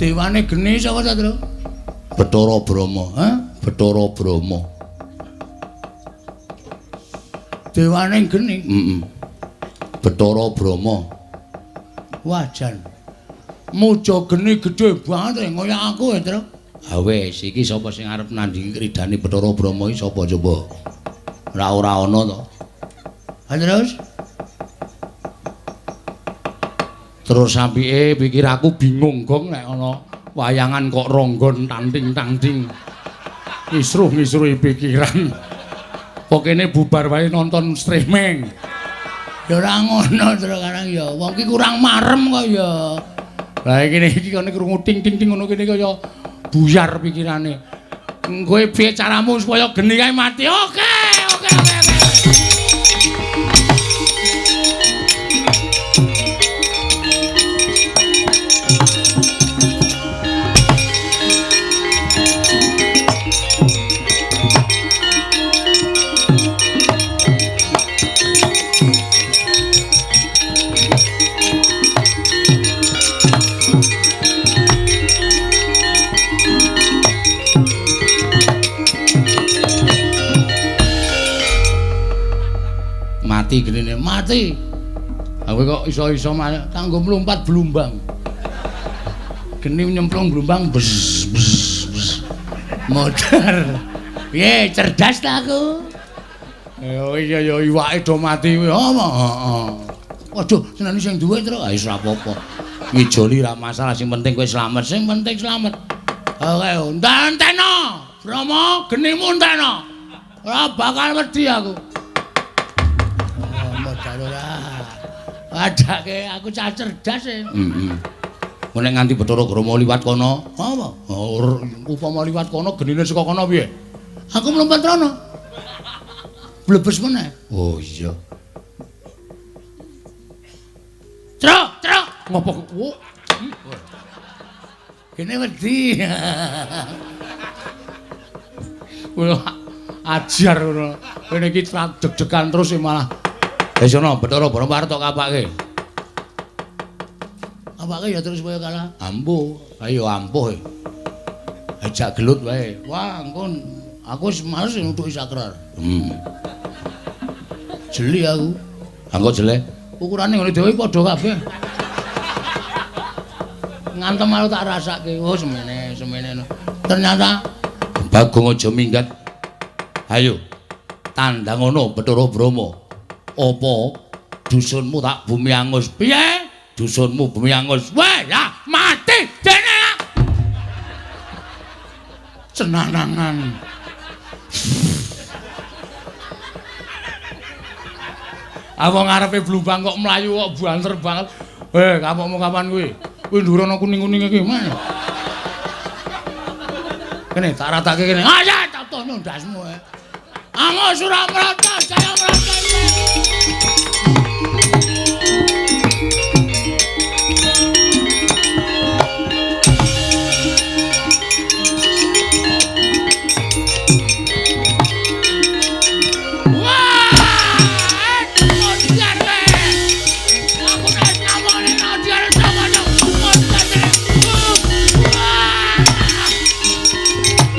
[SPEAKER 1] Dewane geni sapa ta, Tru? Bathara Brahma, ha? Bathara Brahma. Dewane geni? Heeh. Bathara Brahma. Wah, jan. Muja geni gedhe banget kaya aku ya, Tru. Ha wis, iki sapa sing arep nandhingi kridane Bathara Brahma iki sapa coba? Ora ana to. Ha terus? Terus apike pikir aku bingung, Gong, nek ana wayangan kok ronggon tanting-tanting. Ngisruh-ngisruhi pikiran. Pokene bubar wae nonton streaming. Ya ora ngono terus karang ya. Wong ki kurang marem kok ya. Lah iki kene krungu ting ting ting ngono kene kaya buyar pikirane. Kowe piye caramu supaya geni kae mati? Oke, oke, oke, oke. Mati genine mati. Aku kok iso-iso kanggo mlumpat blumbang. Geni nyemplung blumbang bes bes bes. Modar. Piye cerdas ta aku? Ya iya ya iwake do mati kuwi. Heeh. Waduh, seneni sing duwe truk. Ah wis ora apa-apa. Ngijoli ra masalah, sing penting kowe slamet, sing penting slamet. Oke, enteno. Brahma, genimu enteno. Ora bakal wedi aku. Ora. Padake aku cah cerdas e. Heeh. Nek nganti Bathara Grama liwat kono, apa? Upama liwat kono genine saka kono piye? Aku mlumpat rono. Blebes meneh. Oh iya. Truk, truk. Ngopo? Oh. Gene wedi. Wah, ajar ngono. Kene iki deg-degan terus malah. Wis ana Bathara Brahma arep tok kapake. Kapake ya terus supaya kalah. Ampuh, ayo ampuh. Ajak gelut wae. Wah, engko aku wis males nutuki sakrar. Jeli aku. Engko jelek. Ukurane ngene dhewe padha kabeh. Ngantem aku tak rasake. Oh, semene, semene. Ternyata Bagong aja minggat. Ayo. Tandang ngono Bathara Brahma. Apa dusunmu tak bumi angus? Piye? Dusunmu bumi angus. Wah, ya mati dene. Cenanangan. Apa ngarepe blumbang kok mlayu kok banter banget. Kapokmu kapan kuwi? Kuwi ndur ana kuning-kuning iki, Mas. Kene tak ratake kene. Ayo tak tono ndasmu. Angus ora mrata, jaya mrata.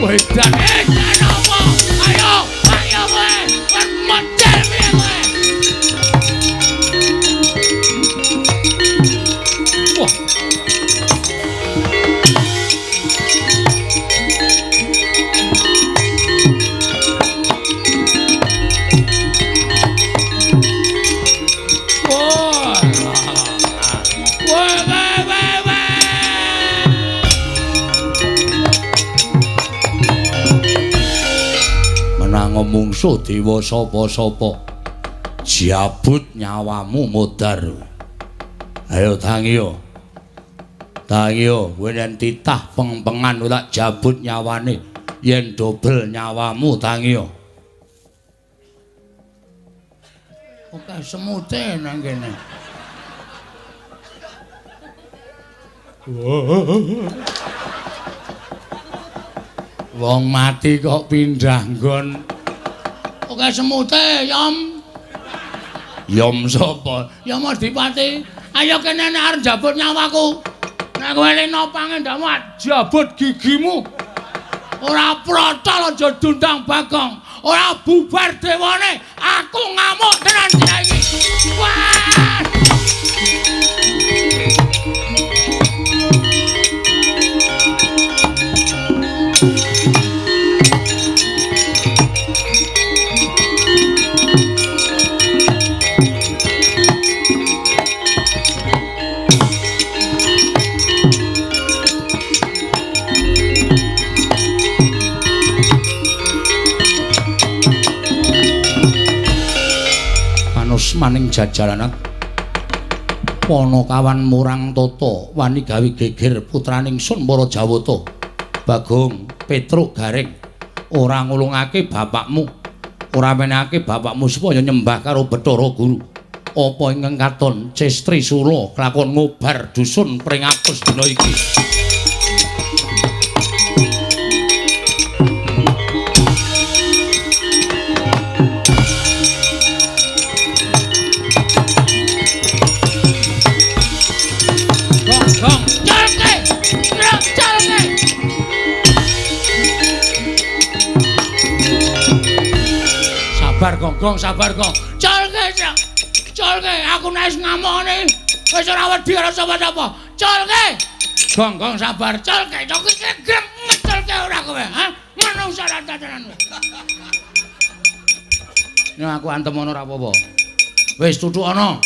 [SPEAKER 1] Wedan, edan apa? Ayo, ayo kowe. Model piye kowe? Wah. Wah. Wah, wah, wah, wah. Menango mungsuh dewa sapa-sapa. Jabut nyawamu modar. Ayo tangiyo. Tangiyo, kowe yen titah pengpengan ora jabut nyawane, yen dobel nyawamu tangiyo. Oke, semute nang kene. Wong mati kok pindah nggon. Oke semute, Yom. Yom sapa? Yom Adipati. Ayo kene nek arep njabut nyawaku. Nek kowe leno pangendakmu jabut gigimu. Ora protol aja dundang Bagong. Ora bubar dewane. Aku ngamuk tenan dina iki. Wah!
[SPEAKER 2] asmaning jajalanat. Panakawan murang tata wani gawe geger putraning sun para Jawata. Bagong Petruk Gareng ora ngulungake bapakmu, ora menehake bapakmu supaya nyembah karo Bathara Guru. Apa ingkang katon Ces Trisula kelakon ngobar dusun pring atus dina iki. Sabar Gong, sabar Gong. Colke, colke, aku nek wis ngamukne wis ora wedi karo sapa-sapa. Colke. Gong, Gong sabar, colke. Colke grem ngecolke ora kowe, ha? Manungsa ora tenan. Nek aku antem ana ora apa-apa. Wis tutuk ana.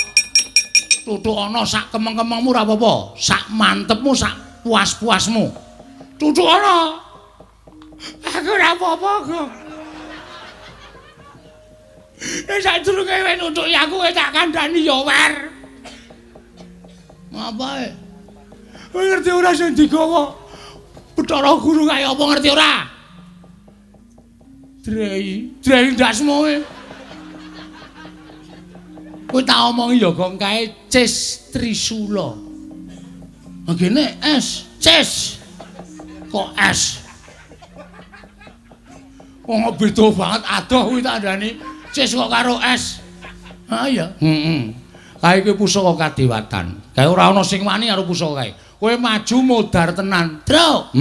[SPEAKER 2] Tutuk ana sak kemeng-kemengmu ora apa-apa, sak mantepmu, sak puas-puasmu. Tutuk ana. Aku ora apa-apa, Gong. Nek sadurunge kowe nutuki aku kowe tak kandhani ya wer. Ngapae? Kowe ngerti ora sing digawa Bathara Guru kaya apa ngerti ora? Drei, drei ndasmu kowe. Kowe tak omongi ya Gong kae Ces Trisula. Ngene S, Ces. Kok S? Wong beda banget adoh kuwi tak kandhani. Ces kok karo S. Ha iya. Heeh. Kae kuwi pusaka kadewatan. Kae ora ana sing wani karo pusaka kae. Kowe maju modar tenan, Tru.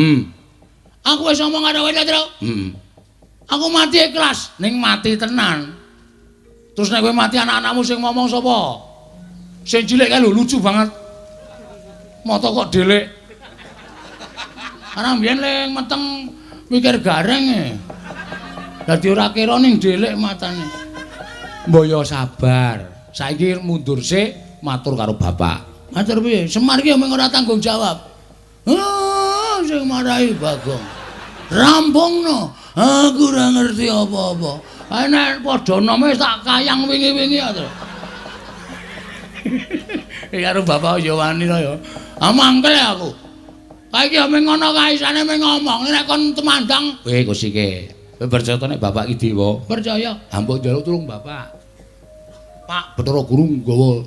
[SPEAKER 2] Aku wis ngomong karo kowe, Tru. Aku mati ikhlas, ning mati tenan. Terus nek kowe mati anak-anakmu sing ngomong sapa? Sing cilik kae lho lucu banget. Mata kok delik. Karena mbiyen le meteng mikir gareng e. Dadi ora kira ning delik matane. Mbok yo sabar. Saiki mundur sik matur karo bapak. Matur piye? Semar iki mung ora tanggung jawab. Ah, sing marahi Bagong. Rampungno. Aku ora ngerti apa-apa. Nek padha nome tak kayang wingi-wingi ya, Tru. Karo bapak ya wani to ya. Ah mangkel aku. Kae iki mung ngono kae isane mung ngomong nek kon temandang. Kowe kusike. Kowe percaya nek bapak iki dewa? Percaya. Ha mbok njaluk tulung bapak. Pak Bathara Guru nggawa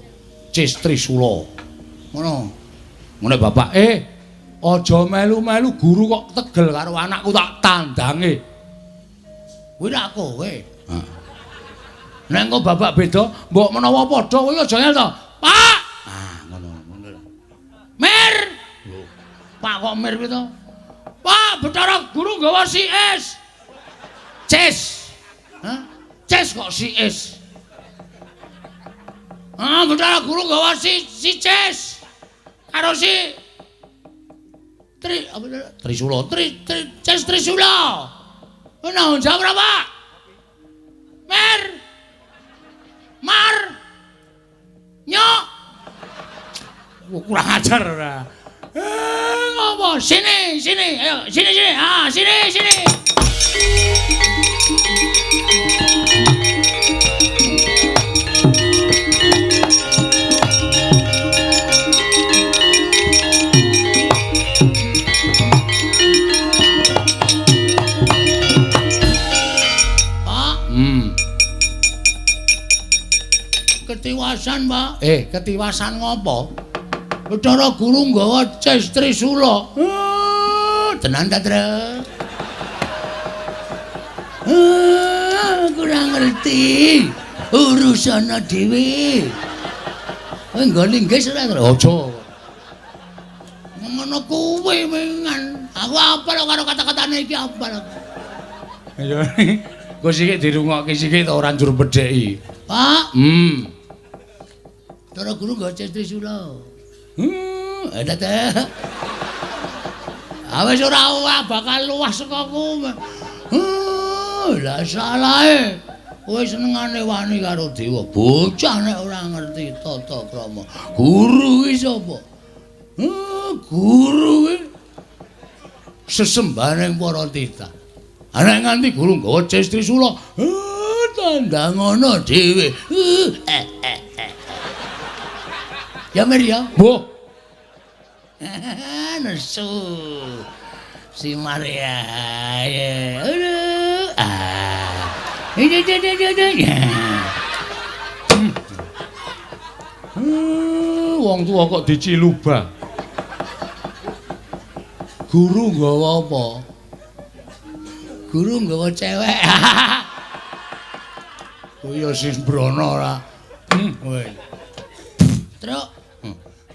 [SPEAKER 2] Ces Trisula. Ngono. Ngene bapak, aja melu-melu guru kok tegel karo anakku tak tandange. Kuwi rak kowe. Heeh. Nek engko bapak beda, mbok menawa padha kowe aja ngel to. Pak. Ah, ngono ngono lho. Mir. Lho. Pak kok mir kuwi to? Pak Bathara Guru nggawa si S. Ces. Hah? Ces kok si S. Ah, Bathara Guru nggawa si Ces. Karo si Tri apa Trisula, Tri, Tri Ces Trisula. Ono jawab ora, Pak? Mer. Mar. Nyok. Kurang ajar ora. Ngopo? Sini, sini. Ayo, sini sini. Ah, sini, sini. Pak. Ketiwasan, Pak. Ketiwasan ngopo? Bathara Guru nggawa Ces Trisula. Tenan ta, Tru? Kurang ngerti. Urusana dhewe. Kowe nggo linggis ora, Tru? Aja. Ngono kuwi mengan. Aku apal karo kata-katane iki apal aku. Ya. Engko sithik dirungokke sithik ta ora njur bedheki. Pak. Bathara Guru nggawa Ces Trisula. Ada teh. Awes ora bakal luwah saka ku. Lah salahe. Kowe senengane wani karo dewa. Bocah nek ora ngerti tata krama. Guru kuwi sapa? Guru kuwi sesembahane para titah. Nek nganti guru nggawa Ces Trisula, tandang ngono dhewe.
[SPEAKER 1] Ya Mir ya.
[SPEAKER 2] Mbuh.
[SPEAKER 1] Nesu. Si Maria. Aduh. Ah.
[SPEAKER 2] Wong tuwa kok diciluba.
[SPEAKER 1] Guru nggawa apa? Guru nggawa cewek. Kuwi ya sembrono ora. Kowe. Truk.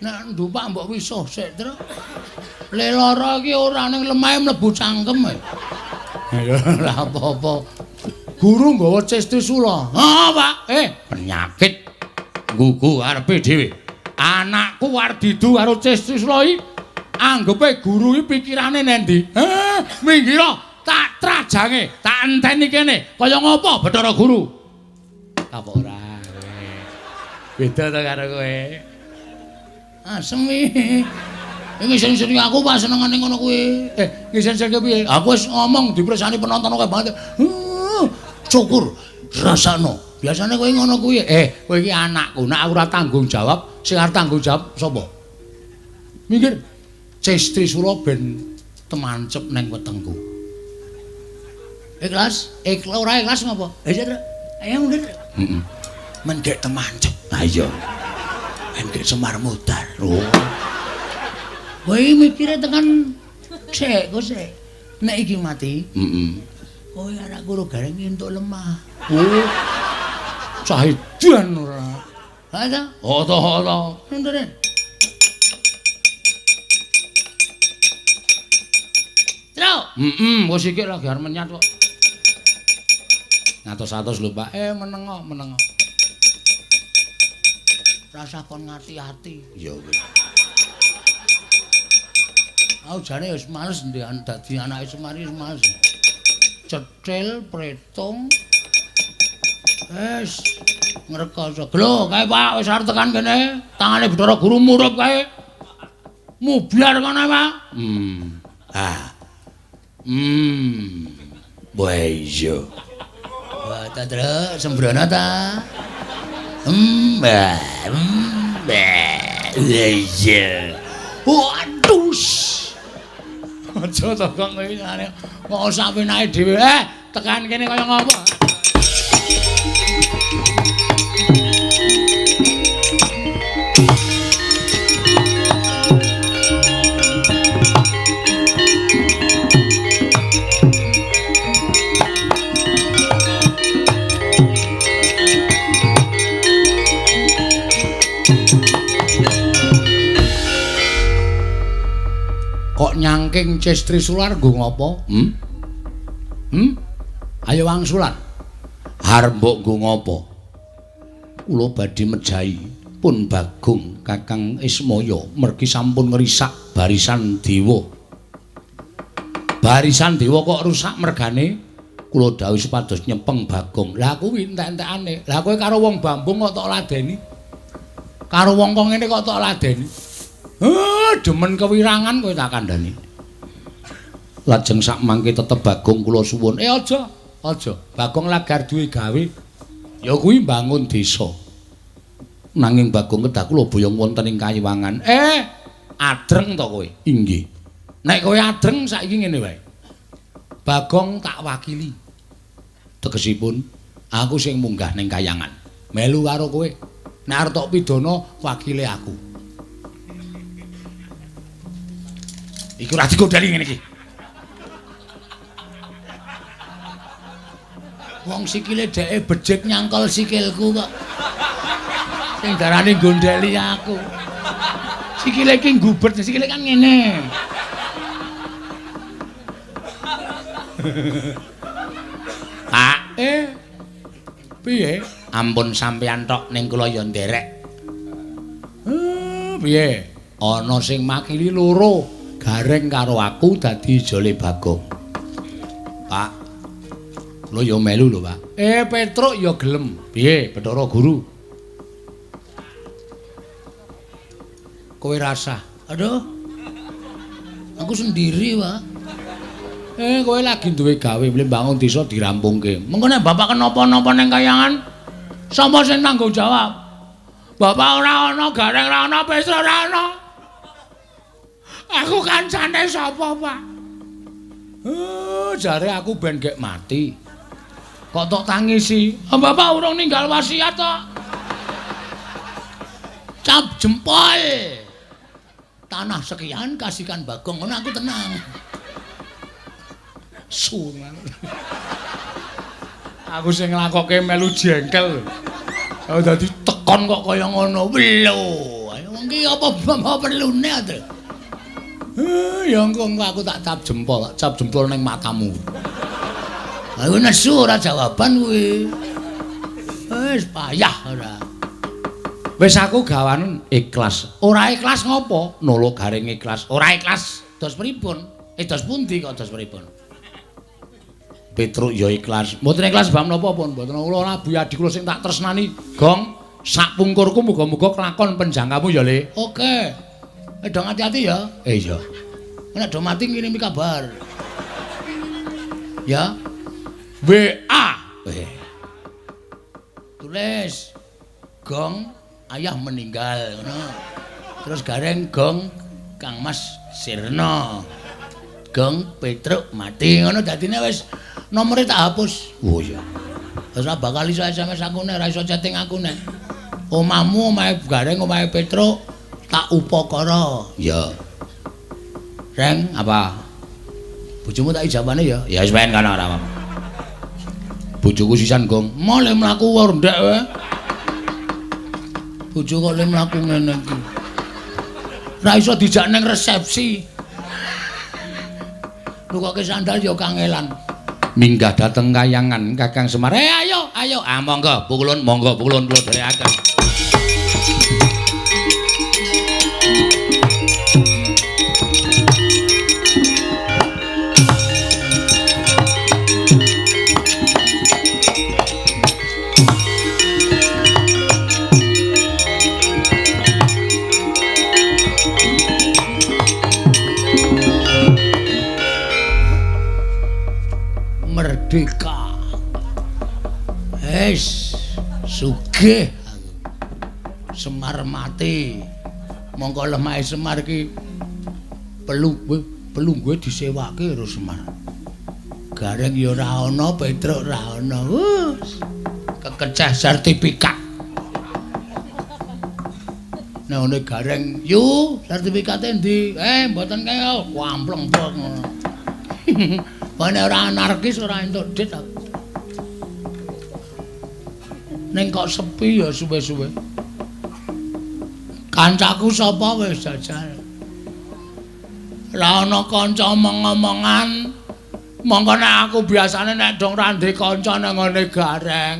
[SPEAKER 1] Nek ndupak mbok wisuh sik, Truk. Le lara iki ora ning lemahe mlebu cangkem. Ya ora apa-apa. Guru nggawa cestrisula. Ha, Pak.
[SPEAKER 2] Penyakit nggugu arepe dhewe. Anakku arep didu karo cestrisula iki anggepe guru iki pikirane nendi? Minggiro tak trajange, tak enteni kene. Kaya ngopo Bathara Guru?
[SPEAKER 1] Apa ora kowe? Beda to karo kowe. Asem iki. Ngisin-isini aku pas senengane ngono kuwi. Ngisin-isinke piye? Aku wis ngomong dipresani penonton akeh banget. Syukur rasakno. Biasane kowe ngono kuwi. Kowe iki anakku, nek aku ora tanggung jawab, sing arep tanggung jawab sapa? Minggir. Cestrisula ben temancep neng wetengku. Ikhlas? Ikhlas ora ikhlas ngopo? Iya, Truk. Ayo mundur.
[SPEAKER 2] Heeh.
[SPEAKER 1] Mendek temancep.
[SPEAKER 2] Ha iya.
[SPEAKER 1] Mendek Semar mudar. Oh. Kowe mikire tekan sik, kok sik. Nek iki mati,
[SPEAKER 2] heeh.
[SPEAKER 1] Kowe anakku ro gareng entuk lemah.
[SPEAKER 2] Oh. Cah edan ora.
[SPEAKER 1] Ha ta?
[SPEAKER 2] Oh to, oh to.
[SPEAKER 1] Nundure. Truk.
[SPEAKER 2] Heeh, wis iki lagi arep menyat kok. Ngatos-atos lho, Pak. Menengo, menengo.
[SPEAKER 1] Rasah kon ngati-ati.
[SPEAKER 2] Ya wis.
[SPEAKER 1] Aku jane wis males dadi anake Semar wis males. Cethil, pretung. Wis ngrekoso. Lho, kae Pak wis arep tekan kene. Tangane Bathara Guru murup kae. Mubyar kono, Pak.
[SPEAKER 2] Ah. Wah iya.
[SPEAKER 1] Wah, ta Truk, sembrono ta. Iya. Waduh. Aja to kok kowe ngene. Kok sak penake dhewe. Tekan kene kaya ngopo? Kok nyangking Cestrisula nggo ngopo? Ayo wangsulan.
[SPEAKER 2] Arep mbok nggo ngopo? Kula badhe mejahi pun Bagong Kakang Ismaya mergi sampun ngrisak barisan dewa. Barisan dewa kok rusak mergane? Kula dawuh supados nyepeng Bagong.
[SPEAKER 1] Lah kuwi entek-entekane. Lah kowe karo wong Bambung kok tok ladeni? Karo wong kok ngene kok tok ladeni? Demen kewirangan kowe tak kandhani.
[SPEAKER 2] Lajeng sak mangke tetep Bagong kula suwun.
[SPEAKER 1] Aja, aja. Bagong lagar duwe gawe.
[SPEAKER 2] Ya kuwi mbangun desa. Nanging Bagong kedah kula boyong wonten ing Kayiwangan.
[SPEAKER 1] Adreng to kowe?
[SPEAKER 2] Inggih.
[SPEAKER 1] Nek kowe adreng saiki ngene wae. Bagong tak wakili.
[SPEAKER 2] Tegesipun
[SPEAKER 1] aku sing munggah ning kayangan. Melu karo kowe. Nek arep tok pidana wakile aku. Iku ora digodheli ngene iki. Wong sikile dheke becik nyangkol sikilku kok. Sing darane gondheli aku. Sikile iki nggubet, sikile kan ngene.
[SPEAKER 2] Pak,
[SPEAKER 1] piye?
[SPEAKER 2] Ampun sampeyan tok ning kula ya nderek.
[SPEAKER 1] Piye? Ana sing makili loro, Gareng karo aku dadi ijole Bagong.
[SPEAKER 2] Pak, kula ya melu lho, Pak.
[SPEAKER 1] Petruk ya gelem. Piye, Bathara Guru? Kowe rasah. Aduh. Aku sendiri, Pak. Kowe lagi duwe gawe mbangun desa dirampungke. Mengko nek bapak kenapa-napa ning kayangan, sapa sing tanggung jawab? Bapak ora ana, Gareng ora ana, Petruk ora ana. Aku kancane sapa, Pak? Jare aku ben gek mati. Kok tok tangisi? Bapak urung ninggal wasiat tok. Cap jempol. Tanah sekian kasihkan Bagong, ngono aku tenang. Sungan. Aku sing nglakoke melu jengkel. Oh dadi tekon kok kaya ngono. Lho, ayo wong ki apa perlune to? Ya engko aku tak cap jempol ning matamu. Aku nesu ora jawaban kuwi. Wis payah ora. Wis aku gawanen ikhlas. Ora ikhlas ngopo? Nolo Gareng ikhlas. Ora ikhlas dos pripun? Dos pundi kok dos pripun? Petruk ya ikhlas. Mboten ikhlas bab napa pun? Mboten kula Nabi adi kula sing tak tresnani. Gong, sak pungkurku muga-muga kelakon penjangkamu ya, Le. Oke. Dong hati-hati ya. Iya. Nek do mati ngirimi kabar. Ya. WA. Tulis. Gong, ayah meninggal ngono. Terus Gareng gong Kang Mas sirna. Gong Petruk mati ngono dadine wis nomere tak hapus. Oh iya. Wis ora bakal iso SMS aku nek ora iso chatting aku nek. Omahmu omahe Gareng omahe Petruk tak upakara. Ya. Reng apa? Bojomu tak ijabane ya? Ya wis ben kono ora apa-apa. Bojoku sisan gong. Male mlaku ndek wae. Bojo kok le mlaku ngene iki. Ora iso dijak ning resepsi. Nukoke sandal ya kangelan. Minggah dateng kayangan Kakang Semar. Ayo, ayo. Ah monggo, pukulun, monggo pukulun kula dherekaken. Merdeka. Wis sugih aku. Semar mati. Mongko lemahe Semar iki pelungguhe disewake karo Semar. Gareng ya ora ana, Petruk ora ana. Kekeceh sertifikat. Nek ngene Gareng, "Yu, sertifikate endi?" Mboten kaya ampleng pok ngono. Nek ora anarkis ora entuk dit aku. Ning kok sepi ya suwe-suwe. Kancaku sapa wis jajal. Ora ana kanca omong-omongan. Mongko nek aku biasane nek dong ra ndek kanca nang ngene Gareng.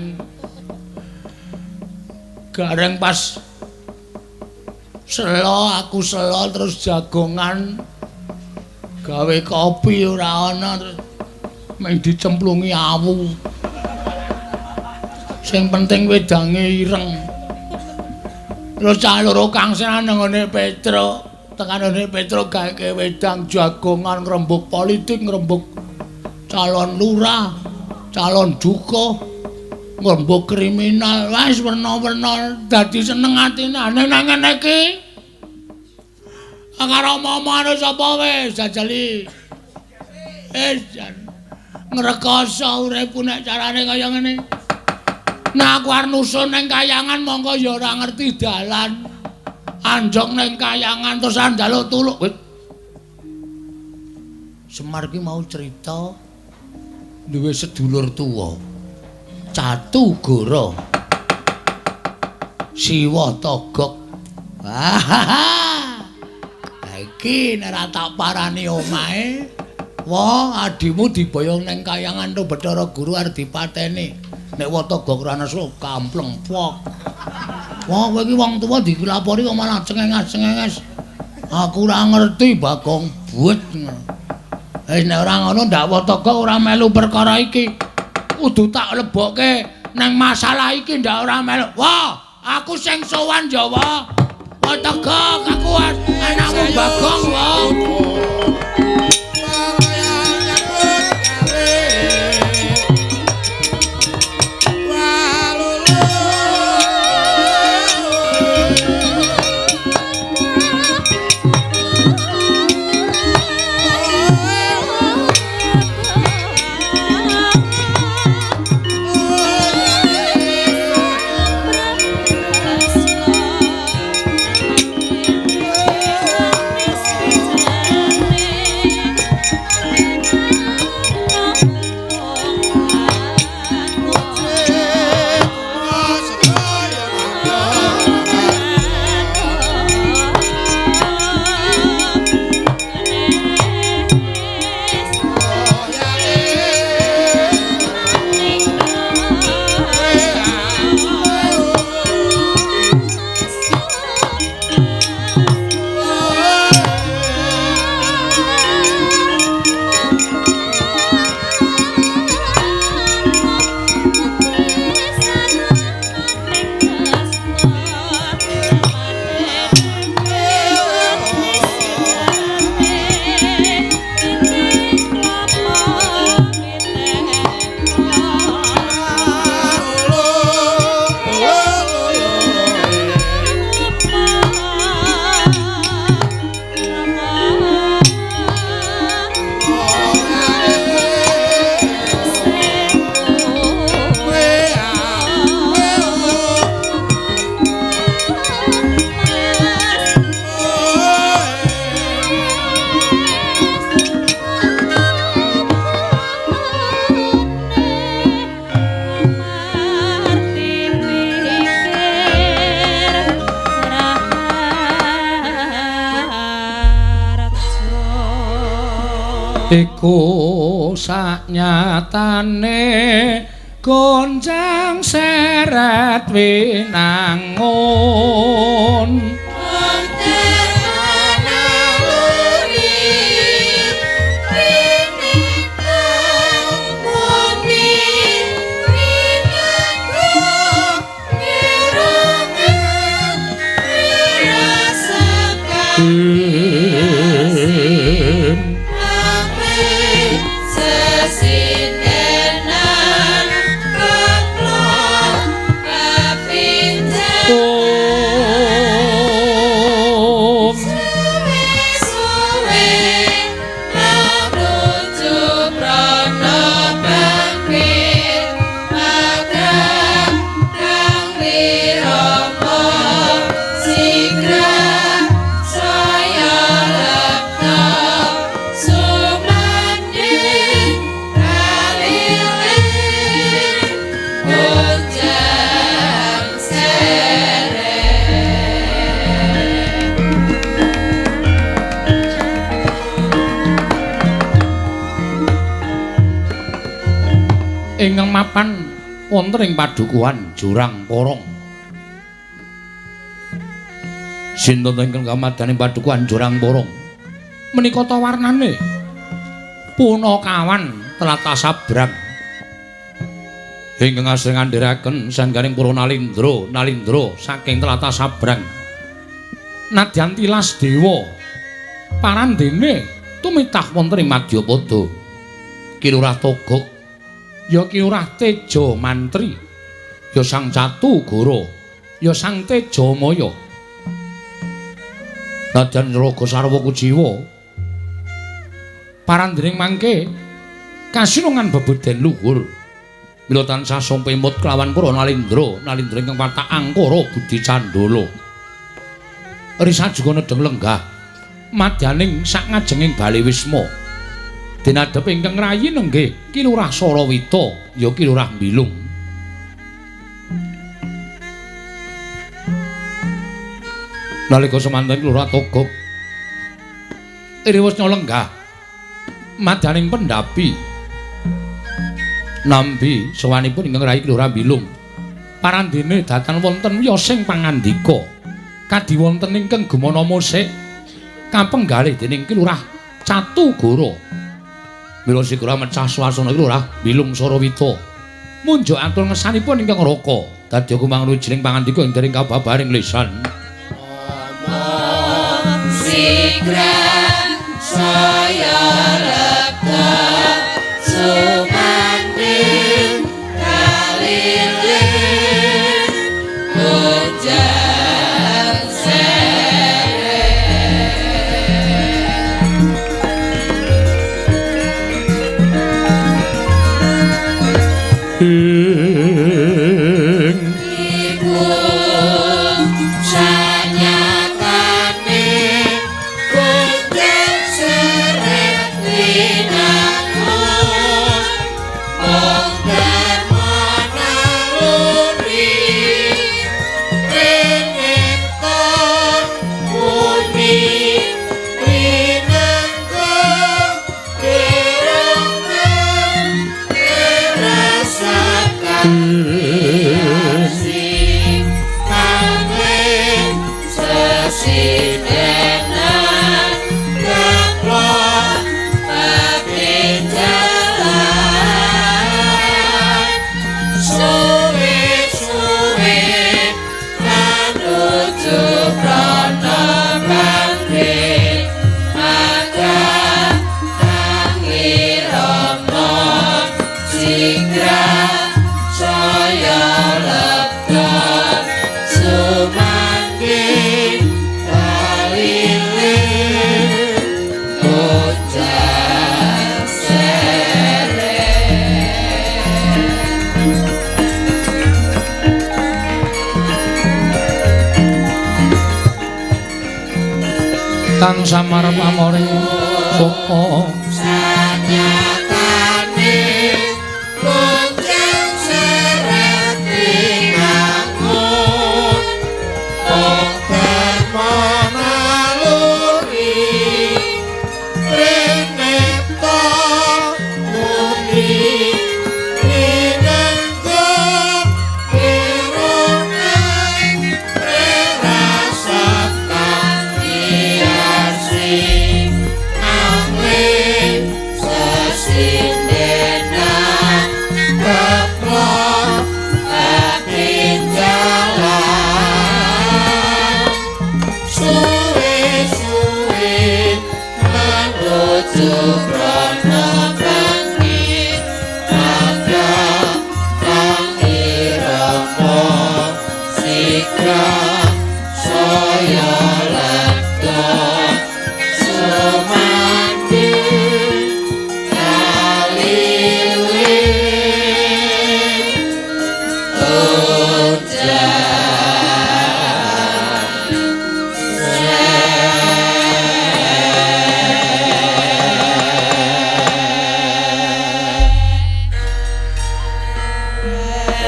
[SPEAKER 1] Gareng pas selo aku selo terus jagongan gawe kopi ora ana terus mung dicemplungi awu. Sing penting wedange ireng. Terus cah loro kang seneng nang ngene Petruk, tekan ngene Petruk gawe wedang jagongan ngrembug politik, ngrembug calon lurah, calon dukuh, ngrembug kriminal, wis werna-werna dadi seneng atine. Nang ngene iki karo omong-omongane sapa wis jajali. Wis jan ngrekoso uripku nek carane kaya ngene. Nek aku arep nusun ning kayangan mongko ya ora ngerti dalan. Anjok ning kayangan terus njaluk tulung. Semar ki mau cerita duwe sedulur tuwa. Catu Goro. Siwa Togok. Iki nek ora tak parani omahe, wah adimu diboyong ning kayangan to Bathara Guru arep dipateni. Nek Watogok ora nesu kampleng pok. Wah kowe iki wong tuwa dilapori kok malah cengenges-cengenges. Aku ora ngerti Bagong buet. Wis nek ora ngono ndak Watogok ora melu perkara iki. Kudu tak lebokke nang masalah iki ndak ora melu. Wah, aku sing sowan ya wah. Watogok aku anakmu Bagong wah.
[SPEAKER 2] Iku saknyatane gonjang seret winangun. Ingkang mapan wonten ing padukuhan Jurang Porong. Sinten ingkang kamadhan ing padukuhan Jurang Porong? Menika ta warnane punakawan tlatah sabrang. Ingkang asring ngandharaken sangganing para nalindra, nalindra saking tlatah sabrang. Nadyan tilas dewa parandene tumitah wonten ing Madyapada. Ki Lurah Togog, ya Ki Lurah Teja Mantri, ya Sang Catugara, ya Sang Tejamaya. Nadyan raga sarwa kujiwa parandening mangke kasinungan bebuden luhur. Mila tansah sumpemut kelawan para nalindra, nalindra ingkang watak angkara budi candala. Risa juga nedheng lenggah madyaning sak ngajenging bale wisma. Dinadhep ingkang rayi nenggih Ki Lurah Sarawita, ya Ki Lurah Bilung. Nalika semanten Ki Lurah Togog iriwusnya lenggah madyaning pendhapi nampi sowanipun ingkang rayi Ki Lurah Bilung. Parandene datan wonten wiyosing pangandika kadi wonten ingkang gumana musik kapenggalih dening Ki Lurah Catugara. Mila sigra mecah swasana Ki Lurah Bilung Sarawita munjuk atur ngesanipun ingkang raka dadi kumangrujining pangandika ing dereng kababaring lisan.
[SPEAKER 3] Sigra saya lepta sumanding kaliling ujang seret. Iku sanyatane gonjang seret winangun mung dharma naluri rinipta muni rinengga kirangan rasakan sing kangling sesindenan gaplok petinjalan suwe-suwe kanuju prana bangkit maka kang irama sigra saya lepta sumanding kaliling ujang seret.
[SPEAKER 2] Kang samar pamori saka
[SPEAKER 3] Sanyatane gonjang seret winangun mung dharma naluri rinipta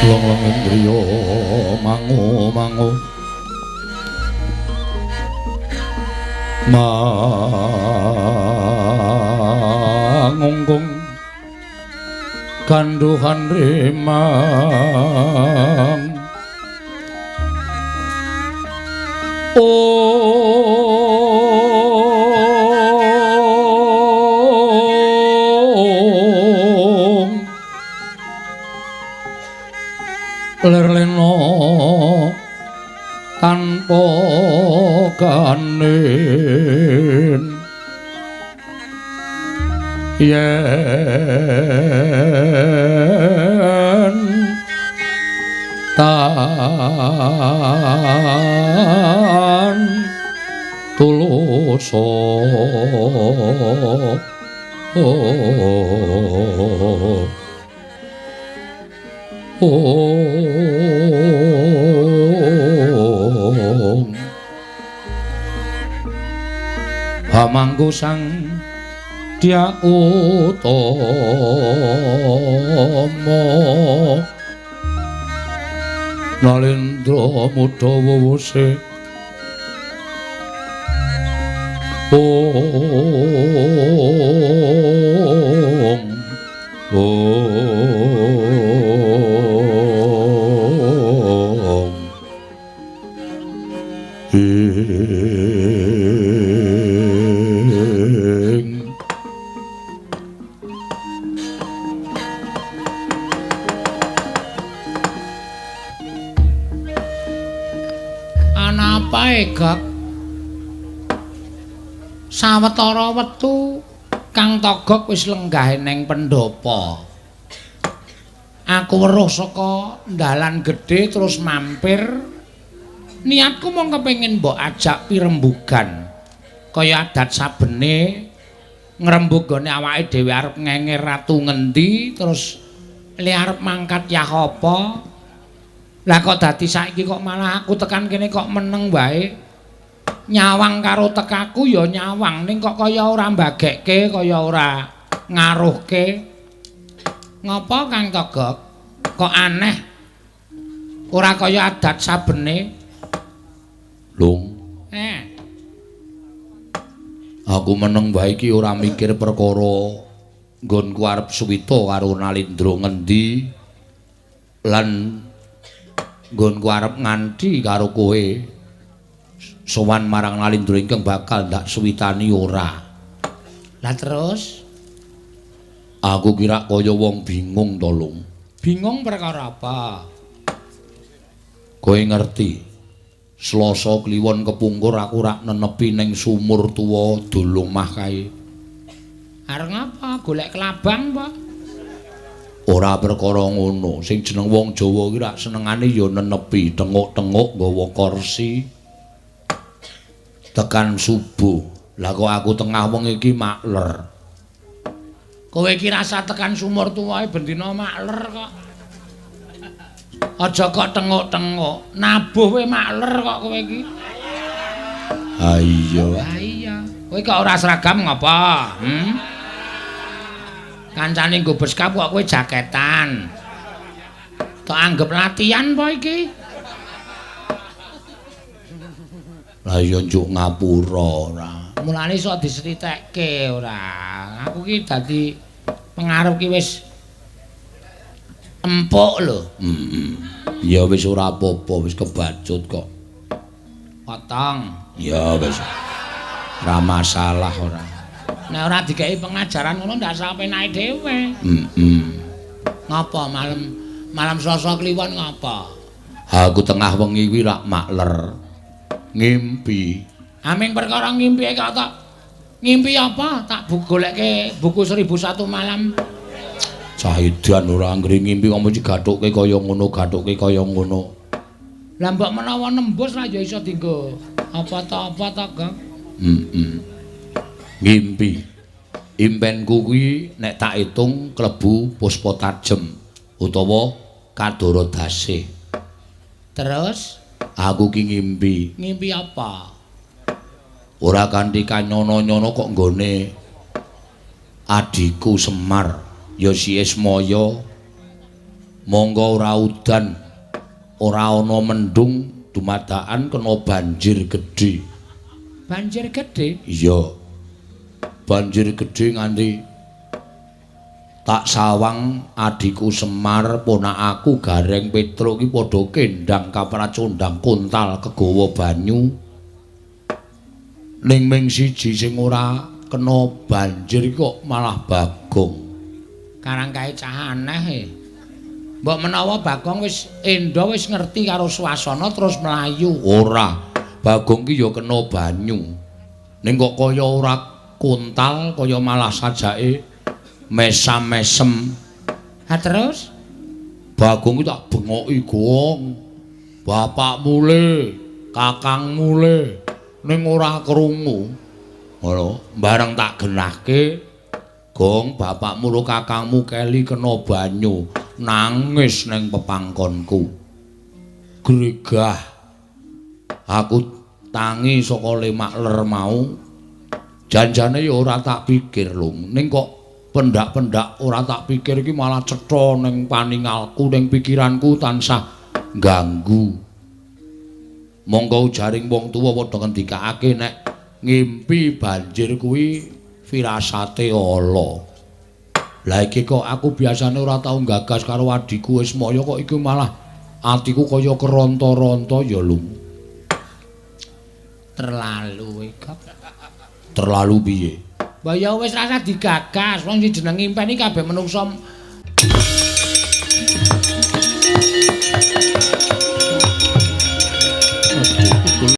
[SPEAKER 2] Long-long indriya mangu mangu mangungkung kanduhan rimang. Om lerleno tanpa kanen yen tan tulus. Om Hamangku sang Dya Utama Nalendra mudha wuwuse Om Om Ing.
[SPEAKER 1] Ana apa Gok? Sawetara wektu Kang Togok wis lenggah ning pendhapa. Aku weruh saka dalan gedhe terus mampir. Niatku mung kepengin mbok ajak pirembugan. Kaya adat sabene ngrembug gone awake dhewe arep ngenger ratu ngendi terus le arep mangkat yah apa. Lah kok dadi saiki kok malah aku tekan kene kok meneng wae. Nyawang karo tekaku ya nyawang ning kok kaya ora mbagekke, kaya ora ngaruhke. Ngopo Kang Togok? Kok aneh? Ora kaya adat sabene.
[SPEAKER 2] Lung. Aku meneng wae iki ora mikir perkara nggonku arep suwita karo Nalindra ngendi lan nggonku arep nganti karo kowe sowan marang Nalindra ingkang bakal ndak suwitani ora.
[SPEAKER 1] Lah terus
[SPEAKER 2] aku kira kaya wong bingung to, Lung.
[SPEAKER 1] Bingung perkara apa?
[SPEAKER 2] Kowe ngerti Selasa kliwon kepungkur aku rak nenepi ning sumur tuwa dolomah kae.
[SPEAKER 1] Arep ngapa? Golek kelabang apa?
[SPEAKER 2] Ora perkara ngono. Sing jeneng wong Jawa ki rak senengane ya nenepi, tenguk-tenguk nggawa kursi. Tekan subuh. Lah kok aku tengah wengi iki makler.
[SPEAKER 1] Kowe iki rasa tekan sumur tuwae bendina makler kok. Aja kok tenguk-tenguk, nabuh kowe makler kok kowe iki.
[SPEAKER 2] Ha iya.
[SPEAKER 1] Ha iya. Kowe kok ora seragam ngapa? Hmm? Kancane nggo beskap kok kowe jaketan. Tok anggap latihan apa iki?
[SPEAKER 2] Lah iya njuk ngapura ora.
[SPEAKER 1] Mulane iso diseritekke ora. Aku ki dadi pengaruh ki wis empuk lho.
[SPEAKER 2] Ya wis ora apa-apa, wis kebacut kok.
[SPEAKER 1] Potong.
[SPEAKER 2] Ya wis. Ora masalah ora.
[SPEAKER 1] Nek ora dikeki pengajaran ngono ndak sapenake dhewe. Ngapa malam Selasa kliwon ngapa?
[SPEAKER 2] Aku tengah wengi kuwi rak makler. Ngimpi.
[SPEAKER 1] Aming perkara ngimpi kok tak ngimpi apa? Tak golekke buku 1001 malam.
[SPEAKER 2] Cahidan ora anggere ngimpi kok mesti gathukke kaya ngono, gathukke kaya ngono.
[SPEAKER 1] Lah mbok menawa nembus lah ya iso dienggo apa ta apa ta, Gong.
[SPEAKER 2] Ngimpi. Impenku kuwi nek tak hitung klebu puspa tajem utawa kadara dasih.
[SPEAKER 1] Terus
[SPEAKER 2] aku ki ngimpi.
[SPEAKER 1] Ngimpi apa?
[SPEAKER 2] Ora kanthi kanyono-nyono kok nggone adhiku Semar. Ya si Ismaya Monggo ora udan, ora ana mendung, dumadakan kena banjir gedhe.
[SPEAKER 1] Banjir gedhe?
[SPEAKER 2] Iya. Banjir gedhe nganti tak sawang adhiku Semar, ponakaku Gareng Petruk iki padha kendang kapracondang kontal kegawa banyu. Ning ming siji sing ora kena banjir kok malah Bagong.
[SPEAKER 1] Karang kae cah aneh e. Mbok menawa Bagong wis endo wis ngerti karo swasana terus mlayu.
[SPEAKER 2] Ora, Bagong ki ya kena banyu. Ning kok kaya ora kontal, kaya malah sajake mesam-mesem.
[SPEAKER 1] Ha terus?
[SPEAKER 2] Bagong ki tak bengoki, Gong. Bapakmu le, kakangmu le, ning ora krungu. Ngono, bareng tak genahke, Gong, bapakmu ro kakangmu keli kena banyu, nangis ning pepangkonku. Gregah. Aku tangi saka lemak ler mau. Janjane ya ora tak pikir lho, ning kok pendak-pendak ora tak pikir iki malah cetha ning paningalku, ning pikiranku tansah ganggu. Monggo ujaring wong tuwa padha ngendikake nek ngimpi banjir kuwi firasate ala. Lah iki kok aku biasane ora tau gagas karo adhiku Ismaya, kok iki malah atiku kaya keronta-ronta ya lho.
[SPEAKER 1] Terlalu iki.
[SPEAKER 2] Terlalu piye?
[SPEAKER 1] Mbah ya wis rasa digagas, wong sing jeneng impen iki kabeh menungsa.